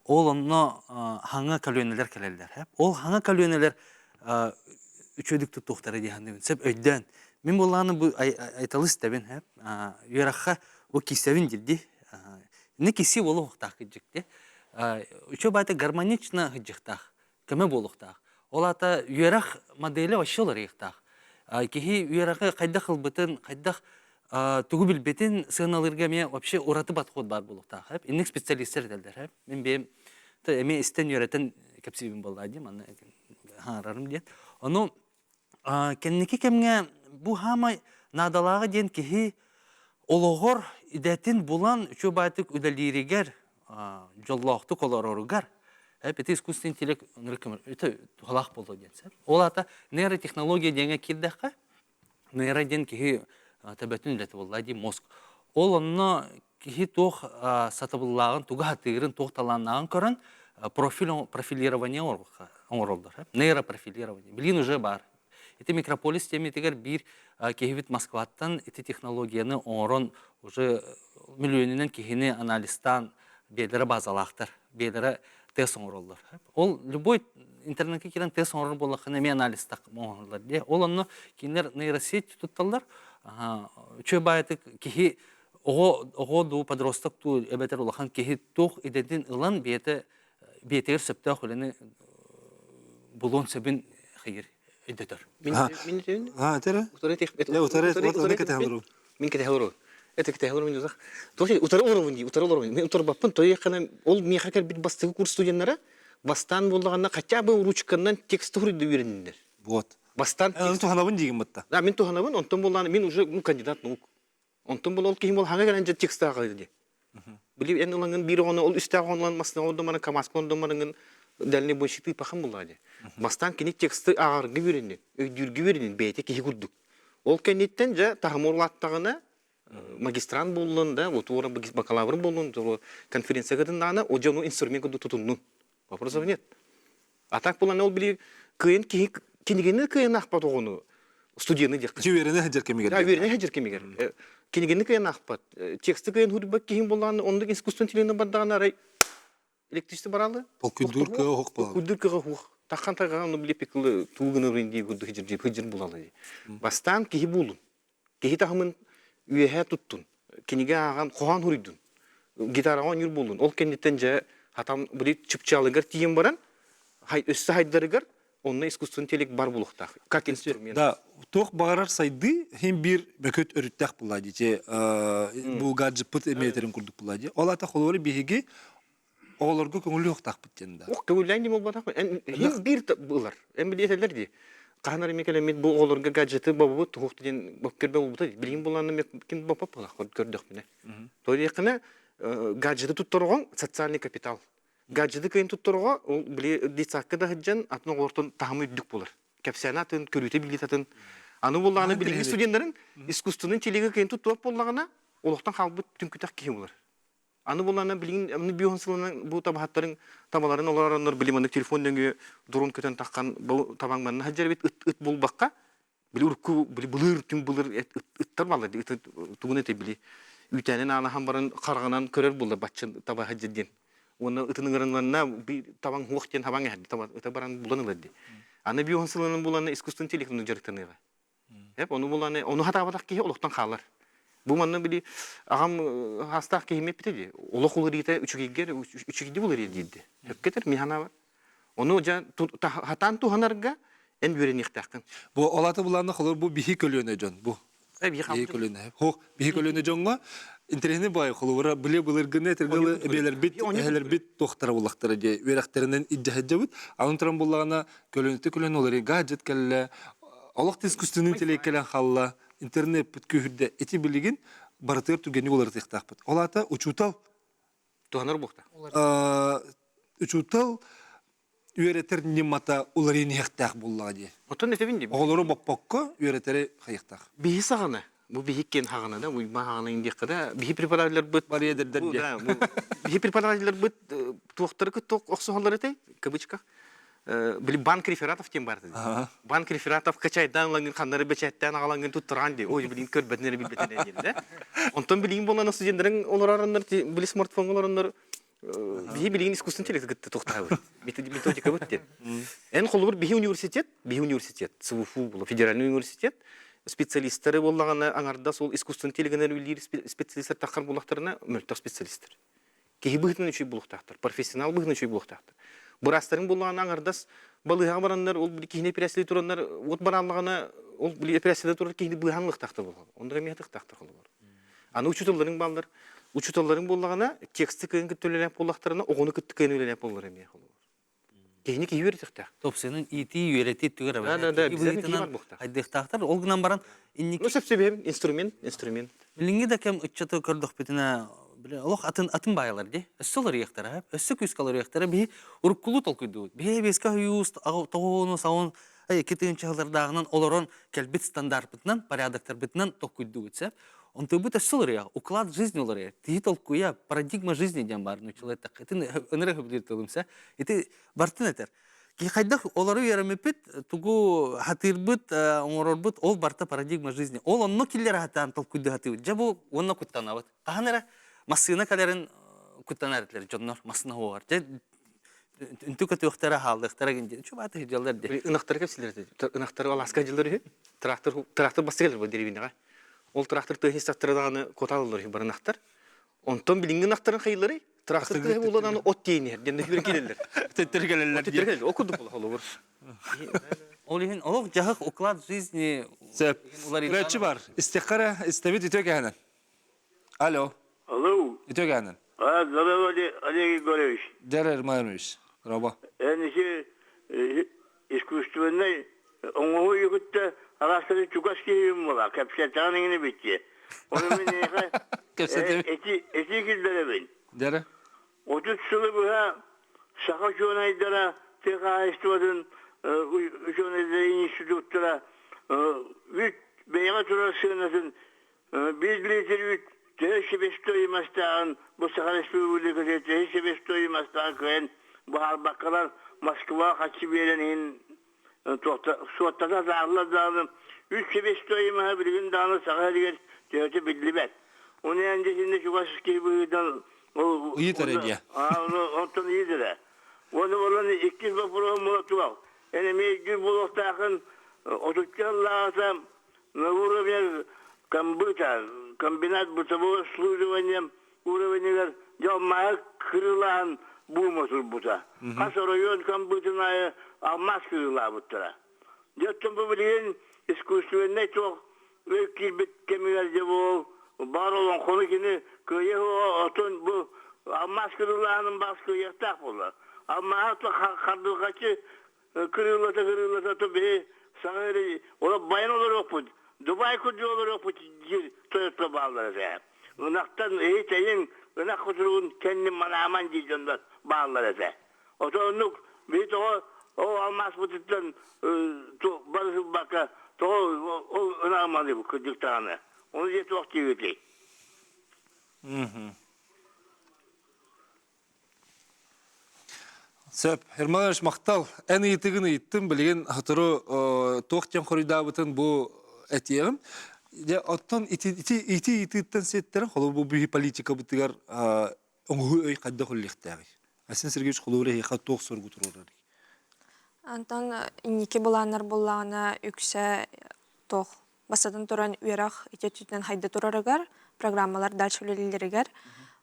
Ол онно хаҥа көлүөнэлэр кэлэллэр. Ол хаҥа көлүөнэлэр үчүгдүк туттуохтара дии саныыбын. Сөп өйдөөн. Мин буоллаҕына бу айталы истэбин. Үөрэххэ бу киисэбин диирдии. Инне киси буолуохтаах кыдьыкты. Үчүгэй баайта гармонично сылдьыахтаах, көмө буолуохтаах. Ол аата үөрэх модели вообще уларыйыахтаах. Киһи үөрэҕи хайдах ылбытын, хайдах тугу билбитин сыаналыырга эмиэ вообще ураты подход баар буолуохтаах. Инник специалистар этэллэр. Мин бэйэм эмиэ истэн үөрэтэн кэпсиибин буоллаа дии манна хаҥарарым диэн. Ону кэнники кэмҥэ бу хаамай наадалааҕа диэн киһи олоҕор идэтин булан үчүгэй баайдык үлэлииригэр дьоллоохтук олороругар ити искусственный интеллект это туһалаах буолуо диэн сөп. Ол аата нейротехнология диэҥҥэ киирдэххэ нейро диэн киһи төбөтүн үлэтэ буолла дии мозг. Ол онно киһи туох сатабыллааҕын, тугу сатыырын, туох талааннааҕын көрөн профиль профилирование оҥороллор. Нейропрофилирование. Билин уже бар. Ити микрополис темитигэр биир киһибит Москваттан ити технологияны оҥорон уже миллионунан киһини анализтаан биэлэрэ базалаахтар, биэлэрэ тест оҥороллор. Ол любой интернетке киирэн тест оҥорор буоллаххына эмиэ анализтах оҥороллор дии. Ол онно кинилэр нейросеть тутталлар. Үчүгэй баайытык киһи оҕо оҕо дуу подросток дуу эбэтэр улахан киһи туох идэтин ылан бэйэтэ бэйэтигэр сөптөөх үлэни булуон сөбүн хайыр өйдөтөр. Мин мин утары Мин кэтэһэ олору. Это кэтэһэ олору мин узах. Тоже утары олоробун дии, утары олоробун. Мен утарбаппын, тойоххана ол миэхэ кэлбит бастакы курс студеннара бастаан буоллаҕына хотя бы ручканан текст суруйда үөрэннилэр. Вот. Бастаан Эн туһанабын диигин бытта. Да, мин туһанабын, онтон буоллаҕына мин уже ну, кандидат наук. Онтон буол ол киһим ол хаҥа кэлэн дьэ текстаах дии. Били эн ылаҥын биир оҕону ол үстээх оҕону масына оҕондомарын камаска оҕондомарыҥын дальнобойщиктыы пахан буллаа дии. Бастаан кини тексты ааҕарга үөрэннин, өйдүүргэ үөрэннин бэйэтэ киһи курдук. Ол кэнниттэн дьэ таһымы улааттаҕына магистрант буоллун да, вот уора бакалавр буоллун, конференция кытыннаҕына, ол дьону инструмент курдук тутуннун. Вопросов нет. А так булан ол били кыайын киһи кинигини кыайын аахпат оҕону студияны диэххэ. Үөрэнэ сылдьар кэмигэр. Да, үөрэнэ сылдьар кэмигэр. Кинигини кыайын аахпат, тексты кыайын хуруйбат киһин буллаан оннук искусственный интеллектин бардаҕына арай электричество баралы. Толкуйдуур кыа оһох буолар. Толкуйдуур кыа оһох. Таххан тайгаҕа ону били пикылы туугун дии курдук хыдьыр хыдьыр булалы. Бастаан киһи буолун. Киһи таһымын үөһэ туттун. Кинигэ ааҕан хоһоон хуруйдун. Гитараҕа оонньуур буоллун. Ол кэнниттэн дьэ хатам били чыпчаалыгар тиийэн баран өссө хайдарыгар онно искусственный интеллект бар буолуохтаах. Как инструмент. Да, туох баҕарар сайдыы хин биир бөкөт өрүттээх буолла дии. Бу гаджеппыт эмиэтерин курдук буолла дии. Ол ата холуору биһиги оҕолорго көҥүлүөхтаахпыт диэн да. Ох, көҥүллээн дии буолбатах. Эн биир ылар. Эн билиэтэллэр дии. Хаһан эрэ кэлэммит бу оҕолорго гаджеты бобубут туһух диэн көрбө буолбута. Билигин буланна ким боппоп буолар көрдөхпүнэ. То диэххинэ гаджеты туттарҕоҥ социальный капитал. Гаджеты кыйын туттарҕо ол били детсадка да сылдьан атын оҕолортон таһымы үрдүк буолар. Кэпсээн атын, көрүүтэ билиит атын. Аны буоллаҕына билиҥҥи студеннарын искусственный интеллеги кыйын туттуох буоллаҕына олохтон хаалбыт түҥкүтэх киһи буолар. Аны булана билигин аны биоһун сылынан бу табаһаттарын табаларын олороннор били маннык телефон нөҥүө дрон көтөн таххан бу табаҥ манна сылдьар эбит ыт ыт булбакка били урукку били былыр түҥ былыр ыттар баллар ыт тугун этэй били үүтээнин аанаһан баран хараҕынан көрөр буолла баччын таба сылдьар диэн уонна ытын ыҥырынланна табаҥ хуох диэн табаҥ эһэрди таба ыта баран булан ылар ди аны биоһун сылынан булана искусственный интеллект дьарыктаныаҕа Эп ону буланы ону хатаабатах киһи олохтон хаалар. Бу манна били аҕам хаастаах киһим эппитэ дии. Олох уларыйта үчүгэйгэр үчүгэйди уларыйар диирди. Өпкетер михана бар. Ону дьа хатаан туһанарга эн үөрэниэхтээххин. Бу олата буланна холор бу биһи көлүөнэ дьон бу. Биһи көлүөнэ. Хо биһи көлүөнэ дьоҥҥо интэриэһинэй баай холобура биле былыргыны этэргалы эбиэлэрбит эһэлэрбит туохтара буллахтара дии үөрэхтэринэн илдьэһэддьэбит. Анын туран буллаҕына көлүөнэттэ көлүөнэ уларый гаджет кэллэ олох искусственный интеллект кэлэн хаалла интернеппит күүһүрдэ ити билигин барытыгар түгэни уларытыахтаахпыт ол аата учуутал туһанар буохта учуутал үөрэтэр ньымата уларыйан иһиэхтээх буоллаҕа дии оттон этэбин дии оҕолору боппокко үөрэтэри хайыахтаах биһи саҕана бу биһиккен хаҕана да уйба хаҕана диэххэ да биһи преподавателлэрбит барыйа эдэрдэр диэ биһи преподавателлэрбит туохтары кытта охсуһаллар этэй кавычках били банк рефератов диэн бар банк рефератов качайдаан ылаҥын ханнары бэчээттээн аҕалаҥын туттараан дии ой билин көрбөтүн эрэ билбэтин эрэ диэн да онтон билигин буолан студеннарыҥ олоророннор били смартфоҥҥа олороннор биһи билигин искусственный интеллект кытта туохтаабыт методикабыт диэн эн холобур биһи университет биһи университет СВФУ була федеральный университет специалисттары буоллаҕына аҥардас ол искусственный интеллегинэн үлэлиир специалисттар таххар буоллахтарына мөлтөх специалисттар киһи быһыытынан үчүгэй буолуохтаахтар, профессионал быһыытынан үчүгэй буолуохтаахтар. Быраастарыҥ буоллаҕына аҥардас балыыһаҕа бараннар, ол киһини эпэрээссийэлии тураннар, уот барааллаҕына, ол били эпэрээссийэлии турар киһини быыһаан ылыахтаахтар буоллаҕына. Онно эмиэ хатыахтаахтар холобур. Аны учууталларыҥ бааллар. Учууталларыҥ буоллаҕына, тексты кыайан кытта үлэлээх буоллахтарына, оҕону кытта кыайан үлэлээх буолаллар эмиэ холобур. Киһини киһи үөрэтиэхтээх. Топсуйанын иитии, үөрэтии түгэр Да, да, да, быһыытынан хайдыахтаахтар. Ол гынан баран инники... Ну, сөпсөбүһэм, инструмент, инструмент. Билиҥҥи да кэм ыччаты көрдөхпүтүнэ, бile олох атын атын баайалар дии. Өссө уларыйыахтара, өссө күүскэ уларыйыахтара. Биһи уруккулуу толкуйдуубут. Биһи эбиэскэ хойуус, тоҕуону, саҕын, ай, икки тыһыынча сыллардааҕынан олорон кэлбит стандартпытынан, порядоктарбытынан толкуйдуубут сөп. Онтуйбут өссө уларыйа, уклад жизни уларыйар. Тиһи толкуйа, парадигма жизни диэн баар нууччалыы эттэххэ. Итин ынырык сөбүлүүр тылым сэ. Ити бартын этэр. Ки хайдах олору үөрэммиппит, тугу хатыырбыт, оҥорорбут, ол барта парадигма жизни. Ол онно киллэрэ хатаан толкуйдуу хатыыбыт. Дьэ бу уонна куттанабыт. Хаһан эрэ массыына кэлэрин куттанар этилэр дьоннор массыына уоҕар. Дьэ үнтү көтүөхтэрэ хаалыахтара гин диэн чубааты дьаллар ди. Ынахтары кэпсилэр этэ. Ынахтары алааска дьыллар үһү. Трактор трактор басты кэлэр бу деревинэҕэ. Ол трактор тыаһын истэхтэрэ даҕаны куоталлар үһү барынахтар. Онтон билиҥҥи ынахтарын хайылларый? Трактор тыаһы буолан от тиэйин иһэр диэн үһү киирэллэр. Төттөрү кэлэллэр. Төттөрү кэлэллэр. Ол курдук буола холобур. Ол иһин олох дьаһах уклад жизни Сөп. Көрөөччү бар. Истэххэ эрэ истэбит үтүө кэһэнэн. Алло. Алло. Үтүө кэһэнэн. А, здорово, Олег Егорович. Дьэр Ерманович. Роба. Эн ити искусственнай оҥоһуу үгүттэ араастары чугас киһибин була, кэпсэтэҕин иҥини битти. Ону мин эйиэхэ эти эти киллэрэбин. Дьэрэ. 30 сылы быһа саха учуонайдара тыа хаһаайыстыбатын учуонайдара институттара үт бэйэҕэ турар сыанатын Биир литр үүт төһө себестоимостааҕын бу Саха Республиката төһө себестоимостааҕын кыайан быһаарбаккалар Москва хаччы биэрэн иһин суоттата сааллар даҕаны үс себестоимоһа билигин даҕаны Саха сиригэр төһөтө биллибэт. Оны эн дьэ чугас киһи быһыытынан ол Ыйытар эдиэ. Онтон ыйытара. Уонна болон иккис боппуруоһум буола туох. Эн эмиэ өйдүүр буолуохтааххын отучча сыллааҕыта На уровне комбыта, комбинат бытового обслуживания уровенигэр дьалмааһы кырыылаан буума турбута. Хас оройуон комбытын аайы алмаас кырыылаабыттара. Дьэ оттон бу билигин искусственнай туох өй киирбит кэмигэр дьэ буол баар олоҥхону кини кыайа оттон бу алмаас кырыылааһынын баас кыайыахтаах буолла. Алмааһы хардырҕаччы кырыылата кырыылата то биһи саҥа эрэ олох байан олоруохпут Дубай курдук олоруохпут диир тойотто бааллар этэ ынахтан эһи тэйиҥ ынах кутуругун кэннин манааман диир дьоннор бааллар этэ ото оннук биһи тоҕо ол алмааспытыттан барысылбакка тоҕо ол ынаҕы маныыбыт кырдьык даҕаны ону дьэ туох диигитий Сөп. Ерман Иванович, махтал. Эн ыйытыгын ыйыттым, билигин сотору туох диэн хоруйдаабытын бу этиэҕим. Дьэ, оттон ити ити ити ыйытыыттан сиэттэрэн, холобур, бу биһи политикабытыгар оҥоһуу өй хайдах үлэлиэхтээҕий? Айсен Сергеевич холобур эһиэхэ туох соругу туруорарый? Антон инники былааннар буоллаҕына үксэ туох Бастатан туран, үөрэх ити өттүтүнэн хайда турарыгар, программалар дальше үлэлииллэригэр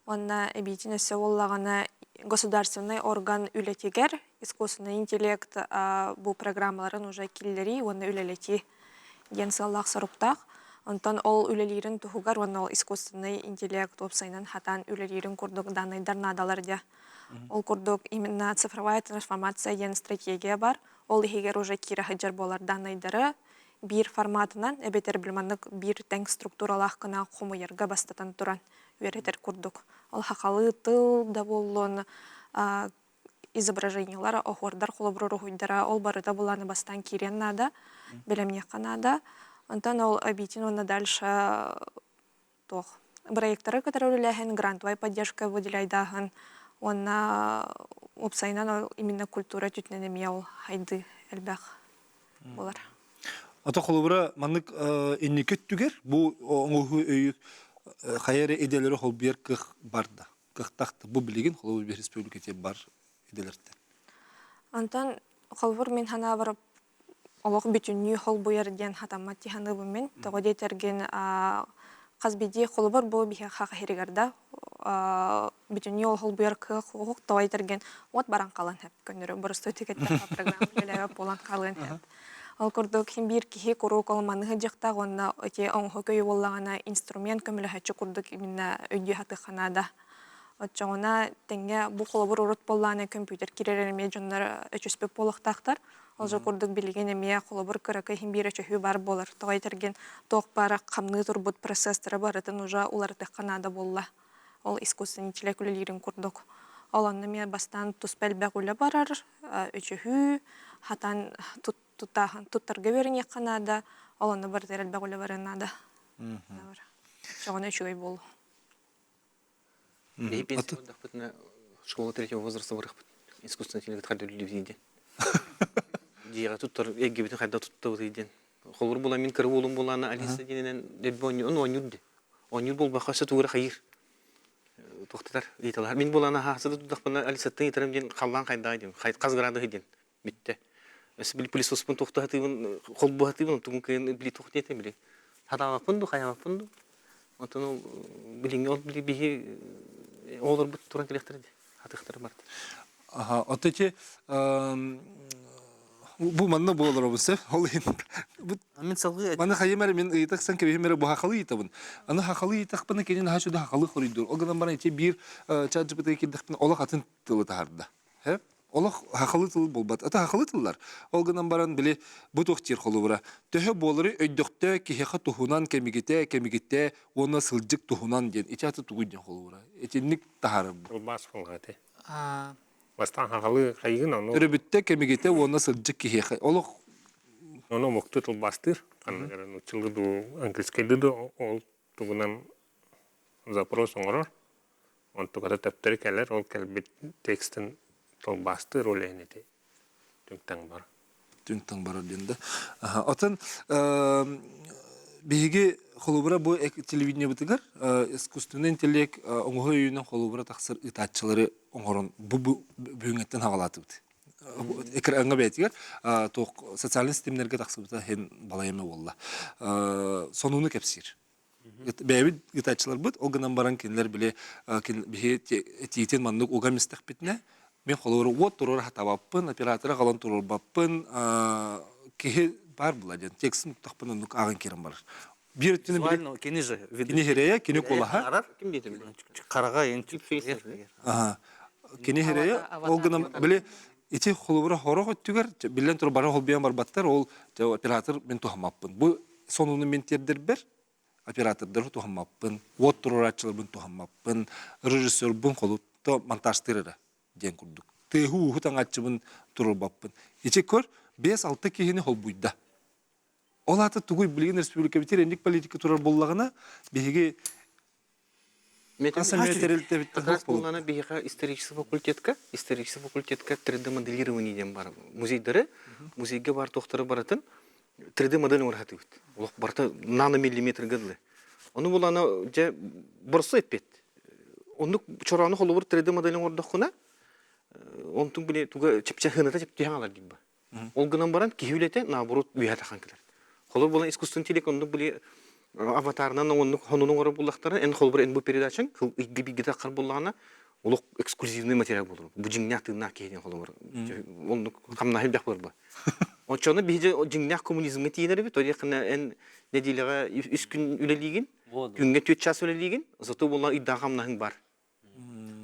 уонна эбиитин өссө буоллаҕына государственнай орган үлэтигэр искусственный интеллект бу программаларын уже киллэрии уонна үлэлэтии диэн сыаллаах соруктаах. Онтон ол үлэлиирин туһугар уонна ол искусственный интеллект уопсайынан хатаан үлэлиирин курдук данныйдар наадалар дьэ. Ол курдук именно цифровая трансформация диэн стратегия бар. Ол иһигэр уже киирэ сылдьар буолар данныйдары биир форматынан эбэтэр маннык биир тэҥ структуралаах гына хомуйарга бастатан туран үөрэтэр курдук. Ол хахалыы тыл да буоллун, изображениелар, оһуордар холобур уруһуйдара ол барыта булааны бастаан киириэн наада, бэлэмниэххэ наада. Онтон ол эбиитин уонна дальше туох проекттары кытары үлэлээһин, грантовай поддержка выделяйдааһын уонна уопсайынан ол именно культура өттүнэн эмиэ ол хайдыы элбэх буолар. Ата холобура маннык инники өттүгэр бу оҥоһуу өйү хайа эрэ идэлэри холбуйар кыах бар да кыахтаах да бу билигин холобур республикате бар идэлэртэн. Онтон холобур мин санаабар олох бүтүннүү холбуйар диэн хатаммат дии саныыбын мин. Тоҕо диэтэргин хас биирдии холобур бу биһиэхэ хаһырыгар да бүтүннүү ол холбуйар кыах уһук тоҕо диэтэргин уот баран хаалан сөп көннөрү боростуой түгэттэххэ программа үлэлээбэт буолан хаалыан сөп. Ол курдук хин биир киһи куруук ол маныһы дьахтаах уонна ити оҥоһу көйү буоллаҕына инструмент көмөлөһөччү курдук именно өйдүү сатыахха наада. Оччоҕуна тэҥҥэ бу холобур урут буоллаҕына компьютер киирэр эмиэ дьоннор өчөспүт буолуохтаахтар. Ол же курдук билигин эмиэ холобур кыракый иһин биир өчөһүү баар буолар. Тоҕо этэргин туох баара хамныы турбут процесстары барытын уже уларытыахха наада буолла. Ол искусственный интеллект үлэлиирин курдук. Ол онно эмиэ бастаан туспа элбэх үлэ барар, өчөһүү, хатан туттарга үөрэниэххэ наада, ол онно барытыгар элбэх үлэ барыан наада. Чоҕуна үчүгэй буолуо. Биһи пенсия ылдахпытына школа третьего возраста барыахпыт. Искусственный интеллект хайда үлэлиибитий диэн. Дьиэҕэ туттар эргибитин хайда туттабытый диэн. Холобур була мин кыра уолум буолаана Алиса диэнинэн дебби оонньуу оонньуур ди. Оонньуур буолбакка өссө тугу эрэ хайыыр. Туохтатар ыйыталаһар. Мин буолаана хаасыда тутахпына Алисаттан ыйытарым диэн халлаан хайдаҕай диэн. Хас градуһуй диэн. Бүттэ. Өссө били пылесоспун туохтаһатыыбын, холбуһатыыбын, онтугун кыайан били туох диэтэ били. Хатаабаппын дуу, хайаабаппын дуу. Онтон ол билиҥҥи ол били биһи оҕолорбут туран кэлиэхтэрэ дии. Хатыахтара барда. Аха, ото ити бу манна буолар сөп. Ол иһин бу Мин салгыы маны хайым эрэ мин ыйытахсан кэбиһим эрэ бу хахалы ыйытабын. Аны хахалы ыйытахпына кини наһаа чудо хахалы хоруйдуур. Ол гынан баран ити биир чат GPT киирдэхпинэ олох атын тылы таһаарда. Олох хахалы тыл буолбат. Ата хахалы тыллар. Ол гынан баран били бу туох диир холобура. Төһө буолары өйдөхтө киһиэхэ туһунан кэмигитэ, кэмигитэ уонна сылдьык туһунан диэн. Ити аты тугуй диэн холобура. Итинник таһаарар бу. Тылбаас буолҕа Бастаан хахалы хайыгын ону Өрөбүттэ кэмигитэ уонна сылдьык киһиэхэ. Олох ону омуктуу тылбаастыыр. Ханнык нууччалыы дуу, английскайдыы дуу ол тугунан запрос оҥорор. Онтуката төптөрү кэлэр, ол кэлбит текстин тылбаастыыр ол иһин ити түҥ-таҥ бар. Түҥ-таҥ барар диэн да. Отон биһиги холобура бу телевидениебытыгар искусственный интеллект оҥоһуу өйүнэн холобура тахсар ыытааччылары оҥорон бу бүгүҥҥэттэн хаҕалаатыбыт. Экраҥҥа бэйэтигэр туох социальнай ситимнэргэ тахсыбыта иһин балайыма буолла. Сонуну кэпсиир. Бэйэбит ыытааччыларбыт, ол гынан баран кинилэр били биһи этиитин маннык угам истэхпитинэ, мен холобура уот туруора хатабаппын, оператора аҕалан туруорбаппын, киһи баар була диэн текстин туттахпын оннук ааҕан киирэн барар. Биир өттүнэн били кини же кини хирэйэ, кини куолаһа. Ким диэтим? Хараҕа Аха. Кини хирэйэ, ол гынан били ити холобура хорох өттүгэр биллэн турар бары холбуйан барбаттар, ол оператор мин туһаммаппын. Бу сонуну мин тиэрдэрбэр оператордары туһаммаппын, уот туруорааччыларбын туһаммаппын, режиссербун холутто монтажтыыр эрэ диэн курдук. Тыаһы-ууһу таҥааччыбын туруорбаппын. Ити көр, 5-6 киһини холбуйда. Ол аата тугуй билигин республикабытыгар инник политика турар буоллаҕына, биһиги Как раз буоллаҕына биһиэхэ исторический факультетка, исторический факультетка 3D-моделирование диэн бар. Музейдары, музейга бар туохтары барытын 3D-модель оҥорохатыбыт. Олох барыта наномиллиметрга дылы. Ону булана дьэ борсу эппит. Оннук чороону холобур 3D-модель оҥордоххуна, онтуҥ били туга чэпчэхыната чэптиһэн алар диир Ол гынан баран киһи үлэтэ наоборот үөһэ тахан кэлэр. Холобур буолан искусственный интеллект оннук били аватарынан оннук хонун оҥорор буллахтара эн холобур эн бу передачаҥ ыйга бииргэ таххар буоллаҕына олох эксклюзивный материал буолар. Бу дьиҥнээх тыыннаах киһи диэн холобур оннук хамнаһы элбэх буолар бу. Оччону биһиги дьиҥнээх коммунизмҥа тиийэн эрэбит. Ол иһин эн нэдиэлэҕэ үс күн үлэлиигин, күҥҥэ 4 час үлэлиигин, зато буолла ыйдаах хамнаһыҥ бар.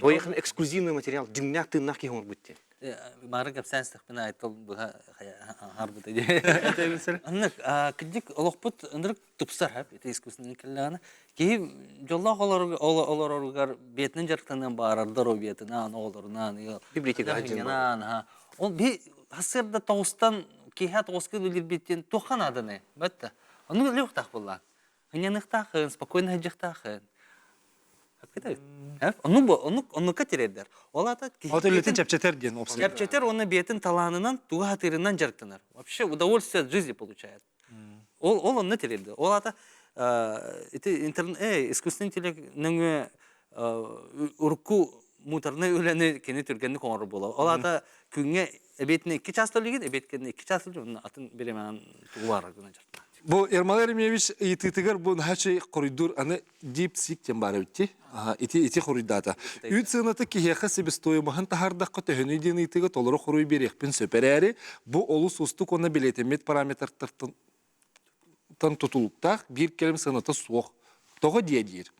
Твоих эксклюзивный материал дьиҥнээх тыыннаах киһи оҥорбут диэн. Бары кэпсээн истэхпинэ айтыл быһа харбыта дии. Аннык кырдьык олохпут ынырык тупсар хап ити искусственный кэллэҕинэ киһи дьоллоох олороругар бэйэтинэн дьарыктаныан баарар доруобуйатынаан оҕолорунаан библиотекаҕа ол би сарсыарда тоҕустан киэһэ тоҕуска үлэлиирбиттэн туохха нааданы бэтта ону үлүөхтаах буоллаан Ынньаныахтаахын, спокойно сылдьыахтаахын. Оннук оннукка тириэрдэр. Ол аата Ол үлэтин чэпчэтэр диэн уопсай. Чэпчэтэр уонна бэйэтин талаанынан, тугу сатыырынан дьарыктанар. Вообще удовольствие от жизни получает. Ол ол онно тириэрдэр. Ол аата ити интернет искусственный интеллект нөҥүө урукку муторнай үлэни кини түргэнник оҥорор буолар. Ол аата күҥҥэ эбиэтинэ 2 чаас төлүүгүн, эбиэт кэннэ 2 чаас төлүүгүн, атын бириэмэҕин тугу баарар гына дьарыктаах. Бу Ермолай Еремеевич ыйытыытыгар бу наһаа хоруйдуур аны Deep Seek диэн баар эбит дии. Ити ити хоруйдаата. Үүт сыаната киһиэхэ себестоимоһын таһаардахха төһөнүй диэн ыйытыыга толору хоруй биэриэхпин сөп эрээри, бу олус уустук уонна бэлиэтэммит параметртартан тутулуктаах биир кэлим сыаната суох. Тоҕо диэ диир.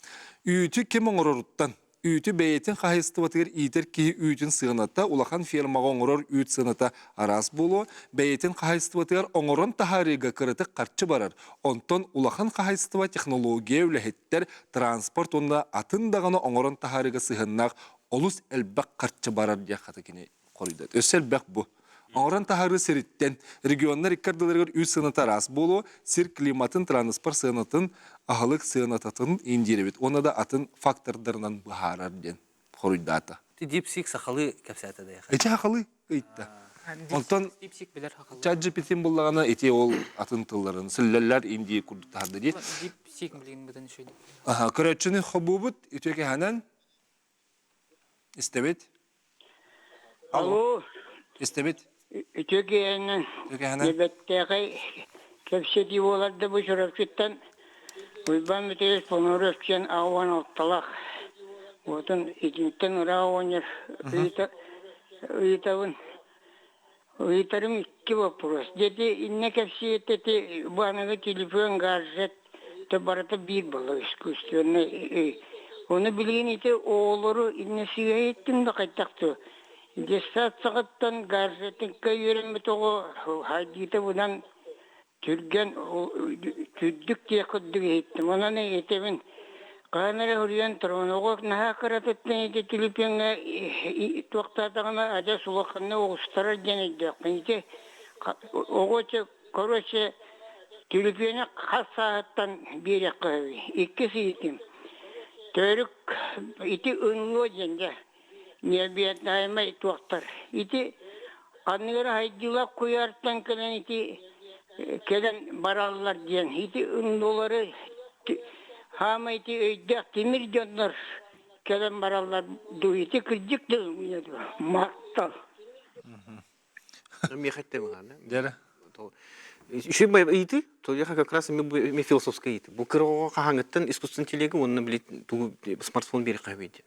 Үүтү ким оҥороруттан, үүтү бэйэтин хаһаайыстыбатыгар иитэр киһи үүтүн сыаната улахан фермаҕа оҥорор үүт сыаната араас буолуо, бэйэтин хаһаайыстыбатыгар оҥорон таһаарыыга кыратык харчы барар, онтон улахан хаһаайыстыба технология үлэһиттэр, транспорт уонна атын даҕаны оҥорон таһаарыыга сыһыаннаах олус элбэх харчы барар диэх хата кини хоруйдат. Өссө элбэх бу. Оҥорон таһаарыы сириттэн регионнар икки ардыларыгар үүт сыаната араас буолуо, сир климатын, тырааныспар сыанатын, аһылык сыанататын индиэрэбит уонна да атын фактордарынан быһаарар диэн хоруйдаата. Дипсик сахалыы кэпсээтэ да Ити сахалыы ыйытта. Онтон Дипсик билэр сахалыы. ChatGPT буллаҕына ити ол атын тылларын силлэллэр индии курдук таһарда дии. Дипсик билигин бытын үчүгэй. Аха, көрөөччүнү хобуубут үтүө кэһэнэн Истэбит. Алло. Истэбит. Үтүө киэһэнэн. Үтүө киэһэнэн. Небеттээхэй кэпсэтии буолар да бу Чурапчыттан Уйбаан Митиевич Понуров диэн аҕа алталаах. Уотун итинтэн ыраах оҕонньор ыйытабын. Ыйытарым икки боппуруос. Дети иннэ кэпсиэт ити бу аныгы телефон, гаджет то барыта биир буолла искусственный өй. Ону билигин ити оҕолору иннэ сыыһа иһиттим да хайдах дуо? Детсад саҕаттан гаджетикка үөрэммит оҕо хайдыыта быдан Түргэн, үрдүк диэх курдук иһиттим. Онон этэбин, хаһан эрэ суруйан турабын. Оҕо наһаа кыратыттан ити түлүпүөҥҥэ туохтаатаҕына адьас улаханнык оҕустарар диэн өйдөөхпүн. Ити оҕо короче, түлүпүөнү хас сааһыттан биэриэххэ сөбүй? Иккис ыйытыым. Төрүк ити ынлуо диэн дьэ необитаемай туохтар. Ити Аныгы хайдыылаах куйаартан кэлэн ити кэлэн бараллар диэн ити ындулары хаама ити өйдөөх тимир дьоннор кэлэн бараллар дуу ити кырдьык да махтал. Миэхэ эттэ баҕана. Дьэрэ. Еще ыйытыы, то я как раз ми философская ыйытыы. Бу кыра оҕо хаһааҥҥыттан искусственный интеллеги уонна били тугу смартфон биэриэххэ сөбүй диэн.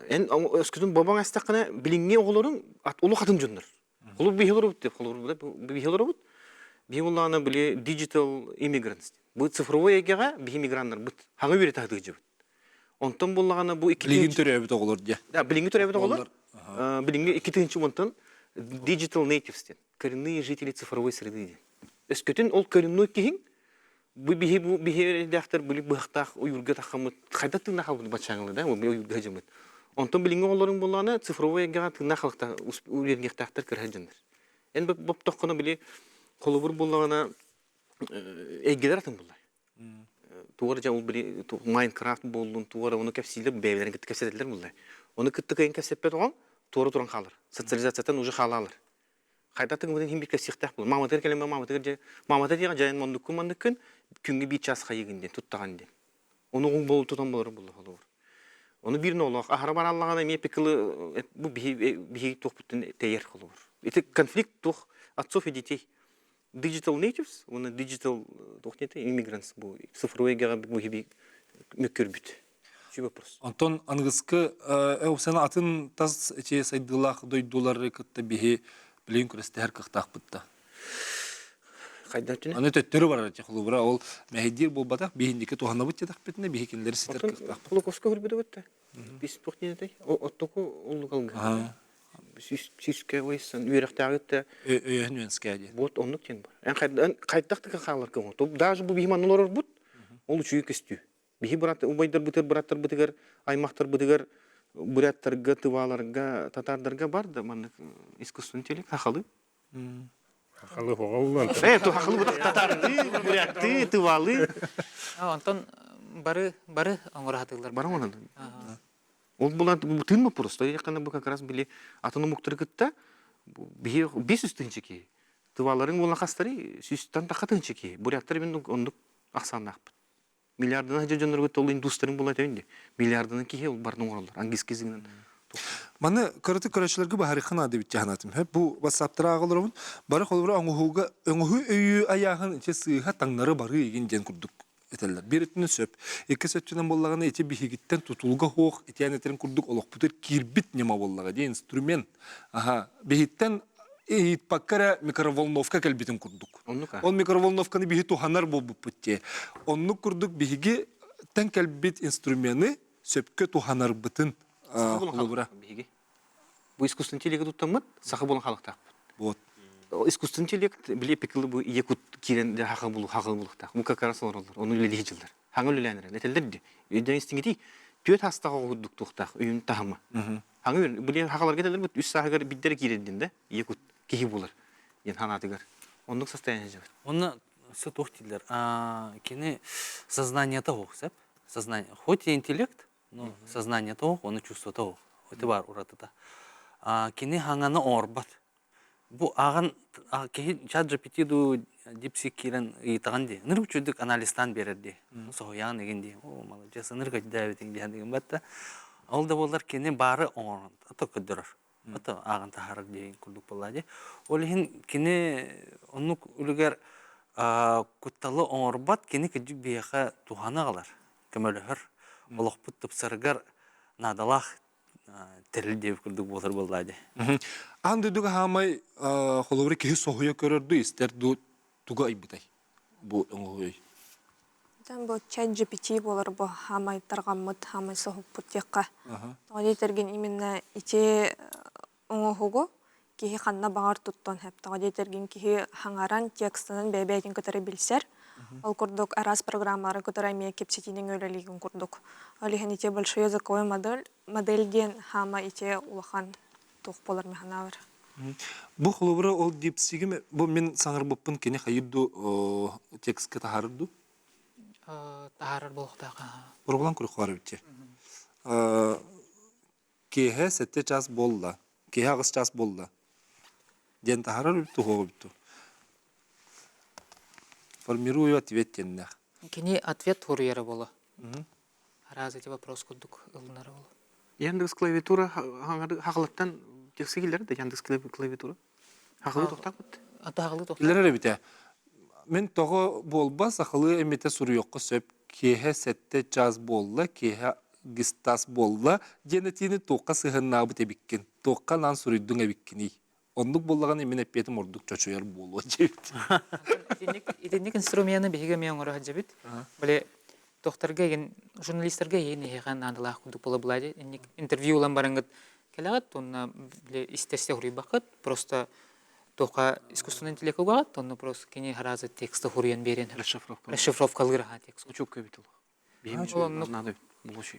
Эн өскөтүн бобоҥ эстэххинэ билиҥҥи оҕолоруҥ улуу хатын дьоннор. Холур биһи олоробут деп, холур биһи олоробут. Биһи буллаҕына били digital immigrants. Бу цифровой эйгэҕэ биһи миграннарбыт. Хаҥа үөрэтэ сатыырдьыбыт. Онтон буллаҕына бу икки Билигин төрөөбүт оҕолор диэ. Да, билиҥҥи төрөөбүт оҕолор. Билиҥҥи 2010-тан digital natives диэн. Коренные жители цифровой среды диэн. Өскөтүн ол коренной киһиҥ Бу биһи бу биһи эрэйдээхтэр били быһахтаах уйуурга таххаммыт хайда тыыннаах хаалбыт баччааҥылы да уйуурга сылдьыммыт. Онтон билиҥҥи оҕолоруҥ буоллаҕына цифровой эйгэҕэ тыыннаах халыктаах үөрэниэхтээхтэр кыраһа дьоннор. Эн боптоххуна били холобур буоллаҕына эйгэлэр атын буоллар. Тугар дьэ ол били Майнкрафт буоллун тугар ону кэпсиилэр бэйэлэрин кытта кэпсэтэллэр буоллар. Ону кытта кыайан кэпсэппэт оҕоҥ туора туран хаалар. Социализацияттан уже хаалаалар. Хайдах тыгымытын иһин кэпсиэхтээх буолар. Мааматыгар кэлэн мааматыгар дьэ маамата диэҕэ дьайан манныккын манныккын күҥҥэ биир чаас хайыгын диэн туттаҕын диэн. Ону оҕуҥ буолу тутан болор буолла холобур. Ону биир ноолоох аһара бараллаҕына эмиэ пикылы бу биһи биһи туохпуттан тэйэр холобур. Ити конфликт туох отцов и детей. Digital natives уонна digital туох диэтэй immigrants бу цифровой эйгэҕэ бу биһи мөккүрбүт. Вопрос. Онтон аныгыскы сана атын тас эти сайдыылаах дойдулары кытта биһи билигин күрэстэһэр кыахтаахпыт да. Хайдах түнэ? Аны төттөрү барар эти холобура ол мэһэйдиир буолбатах биһиндики туһанабыт диэтэхпитинэ биһи кинилэри ситэр кыахтаахпыт. Холокоско көрбүтүбүт да. Бис туох диэн этэй? Оттоку оллугалга. Сүүскэ ойсан үөрэхтээҕит да өйөһүн үөнскээ диэн. Вот оннук диэн бар. Эн хайдах да хаалар көҥө. Даже бу биһи манна олорорбут ол үчүгэй көстүү. Биһи брат, убайдарбытыгар, быраттарбытыгар, аймахтарбытыгар, буряттарга, тываларга, татардарга бар да маннык искусственный интеллект хахалы. Хахалы хоҕоллон. Э, ту хахалы бутах татарды, бурятты, тывалы. Онтон бары бары оҥоро сатыыллар. Бары оҥорон. Ол булан тыын просто якына бу как раз били атын омуктары кытта биһи бес үс тыһынча киһи. Тываларың буолан хастары сүүстэн таха тыһынча киһи. Буряттар мин оннук ахсааннаахпыт. Миллиардынан сылдьар дьоннорго ол индустарын була этэбин дии. Миллиардынан киһи ол барытын оҥороллор. Английский языгынан. Маны кыратык көрөөччүлэргэ баһарыахха наада эбит дьаһанатым. Бу WhatsApp-тара аҕаларабын. Бары холобура оҥоһууга оҥоһуу өйүү айааһын ити сыыһа таҥнары барыы игин диэн курдук этэллэр. Биир өттүнэн сөп. Иккис өттүнэн буоллаҕына ити биһигиттэн тутулуга суох итиэн этэрин курдук олохпутугар киирбит ньыма буоллаҕа дии инструмент. Аха биһиттэн ыйытпакка эрэ микроволновка кэлбитин курдук. Ол микроволновканы биһи туһанар буолбуппут дии. Оннук курдук биһиги тэн кэлбит инструмены сөпкө туһанарбытын холобура. Биһиги. Бу искусственный интеллект туттаммыт саха буолан халыктаахпыт. Вот. Искусственный интеллект били эпикылы бу якут киирэн хаха булу хаха булуктаах. Бу как раз олороллор. Ону үлэлии дьыллар. Хаҥа үлэлээн эрэн. Этэллэр ди. Өйдөөн истиҥитий. Түөт хастаах оҕо туохтаах үйүн таһыма. Хаҥа били хахаларга этэллэр бут үс сааһыгар биддere киирэрдин да якут. киһи буолар диэн санаатыгар. Оннук состояние дьабыт. Онно все туох дииллэр. Кини сознаниета суох сөп. Сознание. Хоть и интеллект, но сознание суох, оны чувствота суох. Ити бар уратыта. Кини хаҥаны оҥорбот. Бу ааҕан киһи чат GPT дуу дипсик киирэн ыйытаҕын дии. Ынырык үчүгдүк анализтаан биэрэр дии. Соһуйаҕын игин дии. О, молодец, ынырык өйдөөбүтүҥ диэн дигин батта. Ол да буоллар кини баары оҥорон ото көрдөрөр. Ото ааҕан таһаарар диэн курдук буолла дии. Ол иһин кини оннук үлүгэр кутталы оҥорбот, кини кырдьык биһиэхэ туһаны аҕалар, көмөлөһөр, олохпут тупсарыгар наадалаах тэрил диэбит курдук буолар буоллаа дии. Аан дойдуга хаамай холобура киһи соһуйа көрөр дуу, истэр дуу тугу айбытай бу оҥоһуй? Оттон бу чат GPT буолар бу хаамай тарҕаммыт, хаамай соһуппут диэххэ. Тоҕо диэтэргин именно ити оҥоһугу киһи ханна баҕар туттуон сөп. Тоҕо диэтэргин киһи хаҥаран текстанан бэйэ-бэйэтин кытары билсэр. Ол курдук араас программалары кытары эмиэ кэпсэтиинэн үлэлиигин курдук. Ол иһин ити большой языковой модель, модель диэн хаама ити улахан туох буолар механалар. Бу холобура ол дипсигим бу мин саҥарбыппын кини хайыр ду текстке таһаарар ду? Таһаарар буолуохтаах. Уругулан күрүк битте. Киэһэ сэттэ чаас буолла, киэһэ аҕыс чаас буолла диэн таһаарар эбит туһуоҕа эбит дуу. Формирую ответ диэннээх. Кини ответ суруйара буолуо. Араас эти вопрос курдук ылынара буолуо. Яндекс клавиатура хахалаттан текси киллэр да Яндекс клавиатура. Хахалы тохтааппыт. Хахалы тохтааппыт. Киллэрэр эбитэ. Мин тоҕо буолба сахалыы эмитэ суруйуохха сөп. Киэһэ сэттэ чаас буолла, киэһэ гистас буолла диэн этиини туохха сыһыаннаабыт эбиккин, туохха анаан суруйдуҥ эбиккиний? Оннук буоллаҕына мин эппиэтим ордук чочуйар буолуо диэбит. Итинник, итинник инструмены биһиги эмиэ оҥоро сылдьабыт. Били тохтарга игин журналистарга игин эһиэхэ наадалаах курдук буола була инник интервью ылан бараҥҥыт кэлэҕит уонна били истэ-истэ суруйбаккыт просто туохха искусственный интеллект угаҕыт онно просто кини сразу текста суруйан биэриэн расшифровка расшифровкалыыр аха текст учебка эбит ол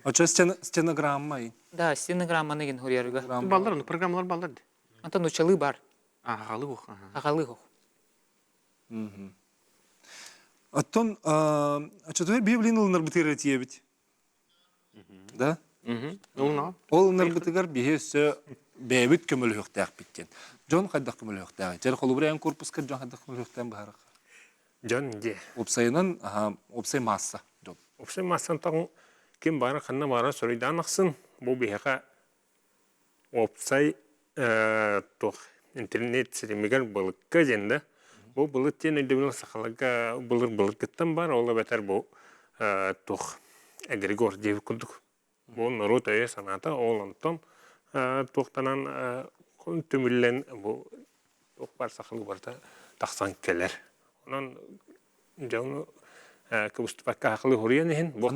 Очо стенограмма Да, стенограмманы игин суруйарга. Баллар, ну программалар баллар ди. Антон учалы бар. Ахалы бух. Ахалы хух. Оттон очотугар библияны ылынарбытыгар этиэбит. Да? Ол ылынарбытыгар биһи өссө бэйэбит көмөлөһүөхтээхпит диэн. Дьон хайдах көмөлөһүөхтээҕий? Чэ, холобура эн корпуска дьон хайдах көмөлөһүөхтээҕин быһаарах. Дьон дии. Уопсайынан, уопсай маасса дьон. Уопсай маассаны тоҕо ким баара ханна баара суруйдаан ахсын бу биһиэхэ уопсай туох интернет ситимигэр былыкка диэн да бу былыт диэн өйдөбүл сахаларга былыр былыргыттан баар ол эбэтэр бу туох эгрегор диэбит курдук бу норуот өйө санаата ол онтон туохтанан түмүллэн бу туох баар сахалыы барыта тахсан кэлэр онон дьону кыбыстыбакка сахалыы хоруйан иһин бу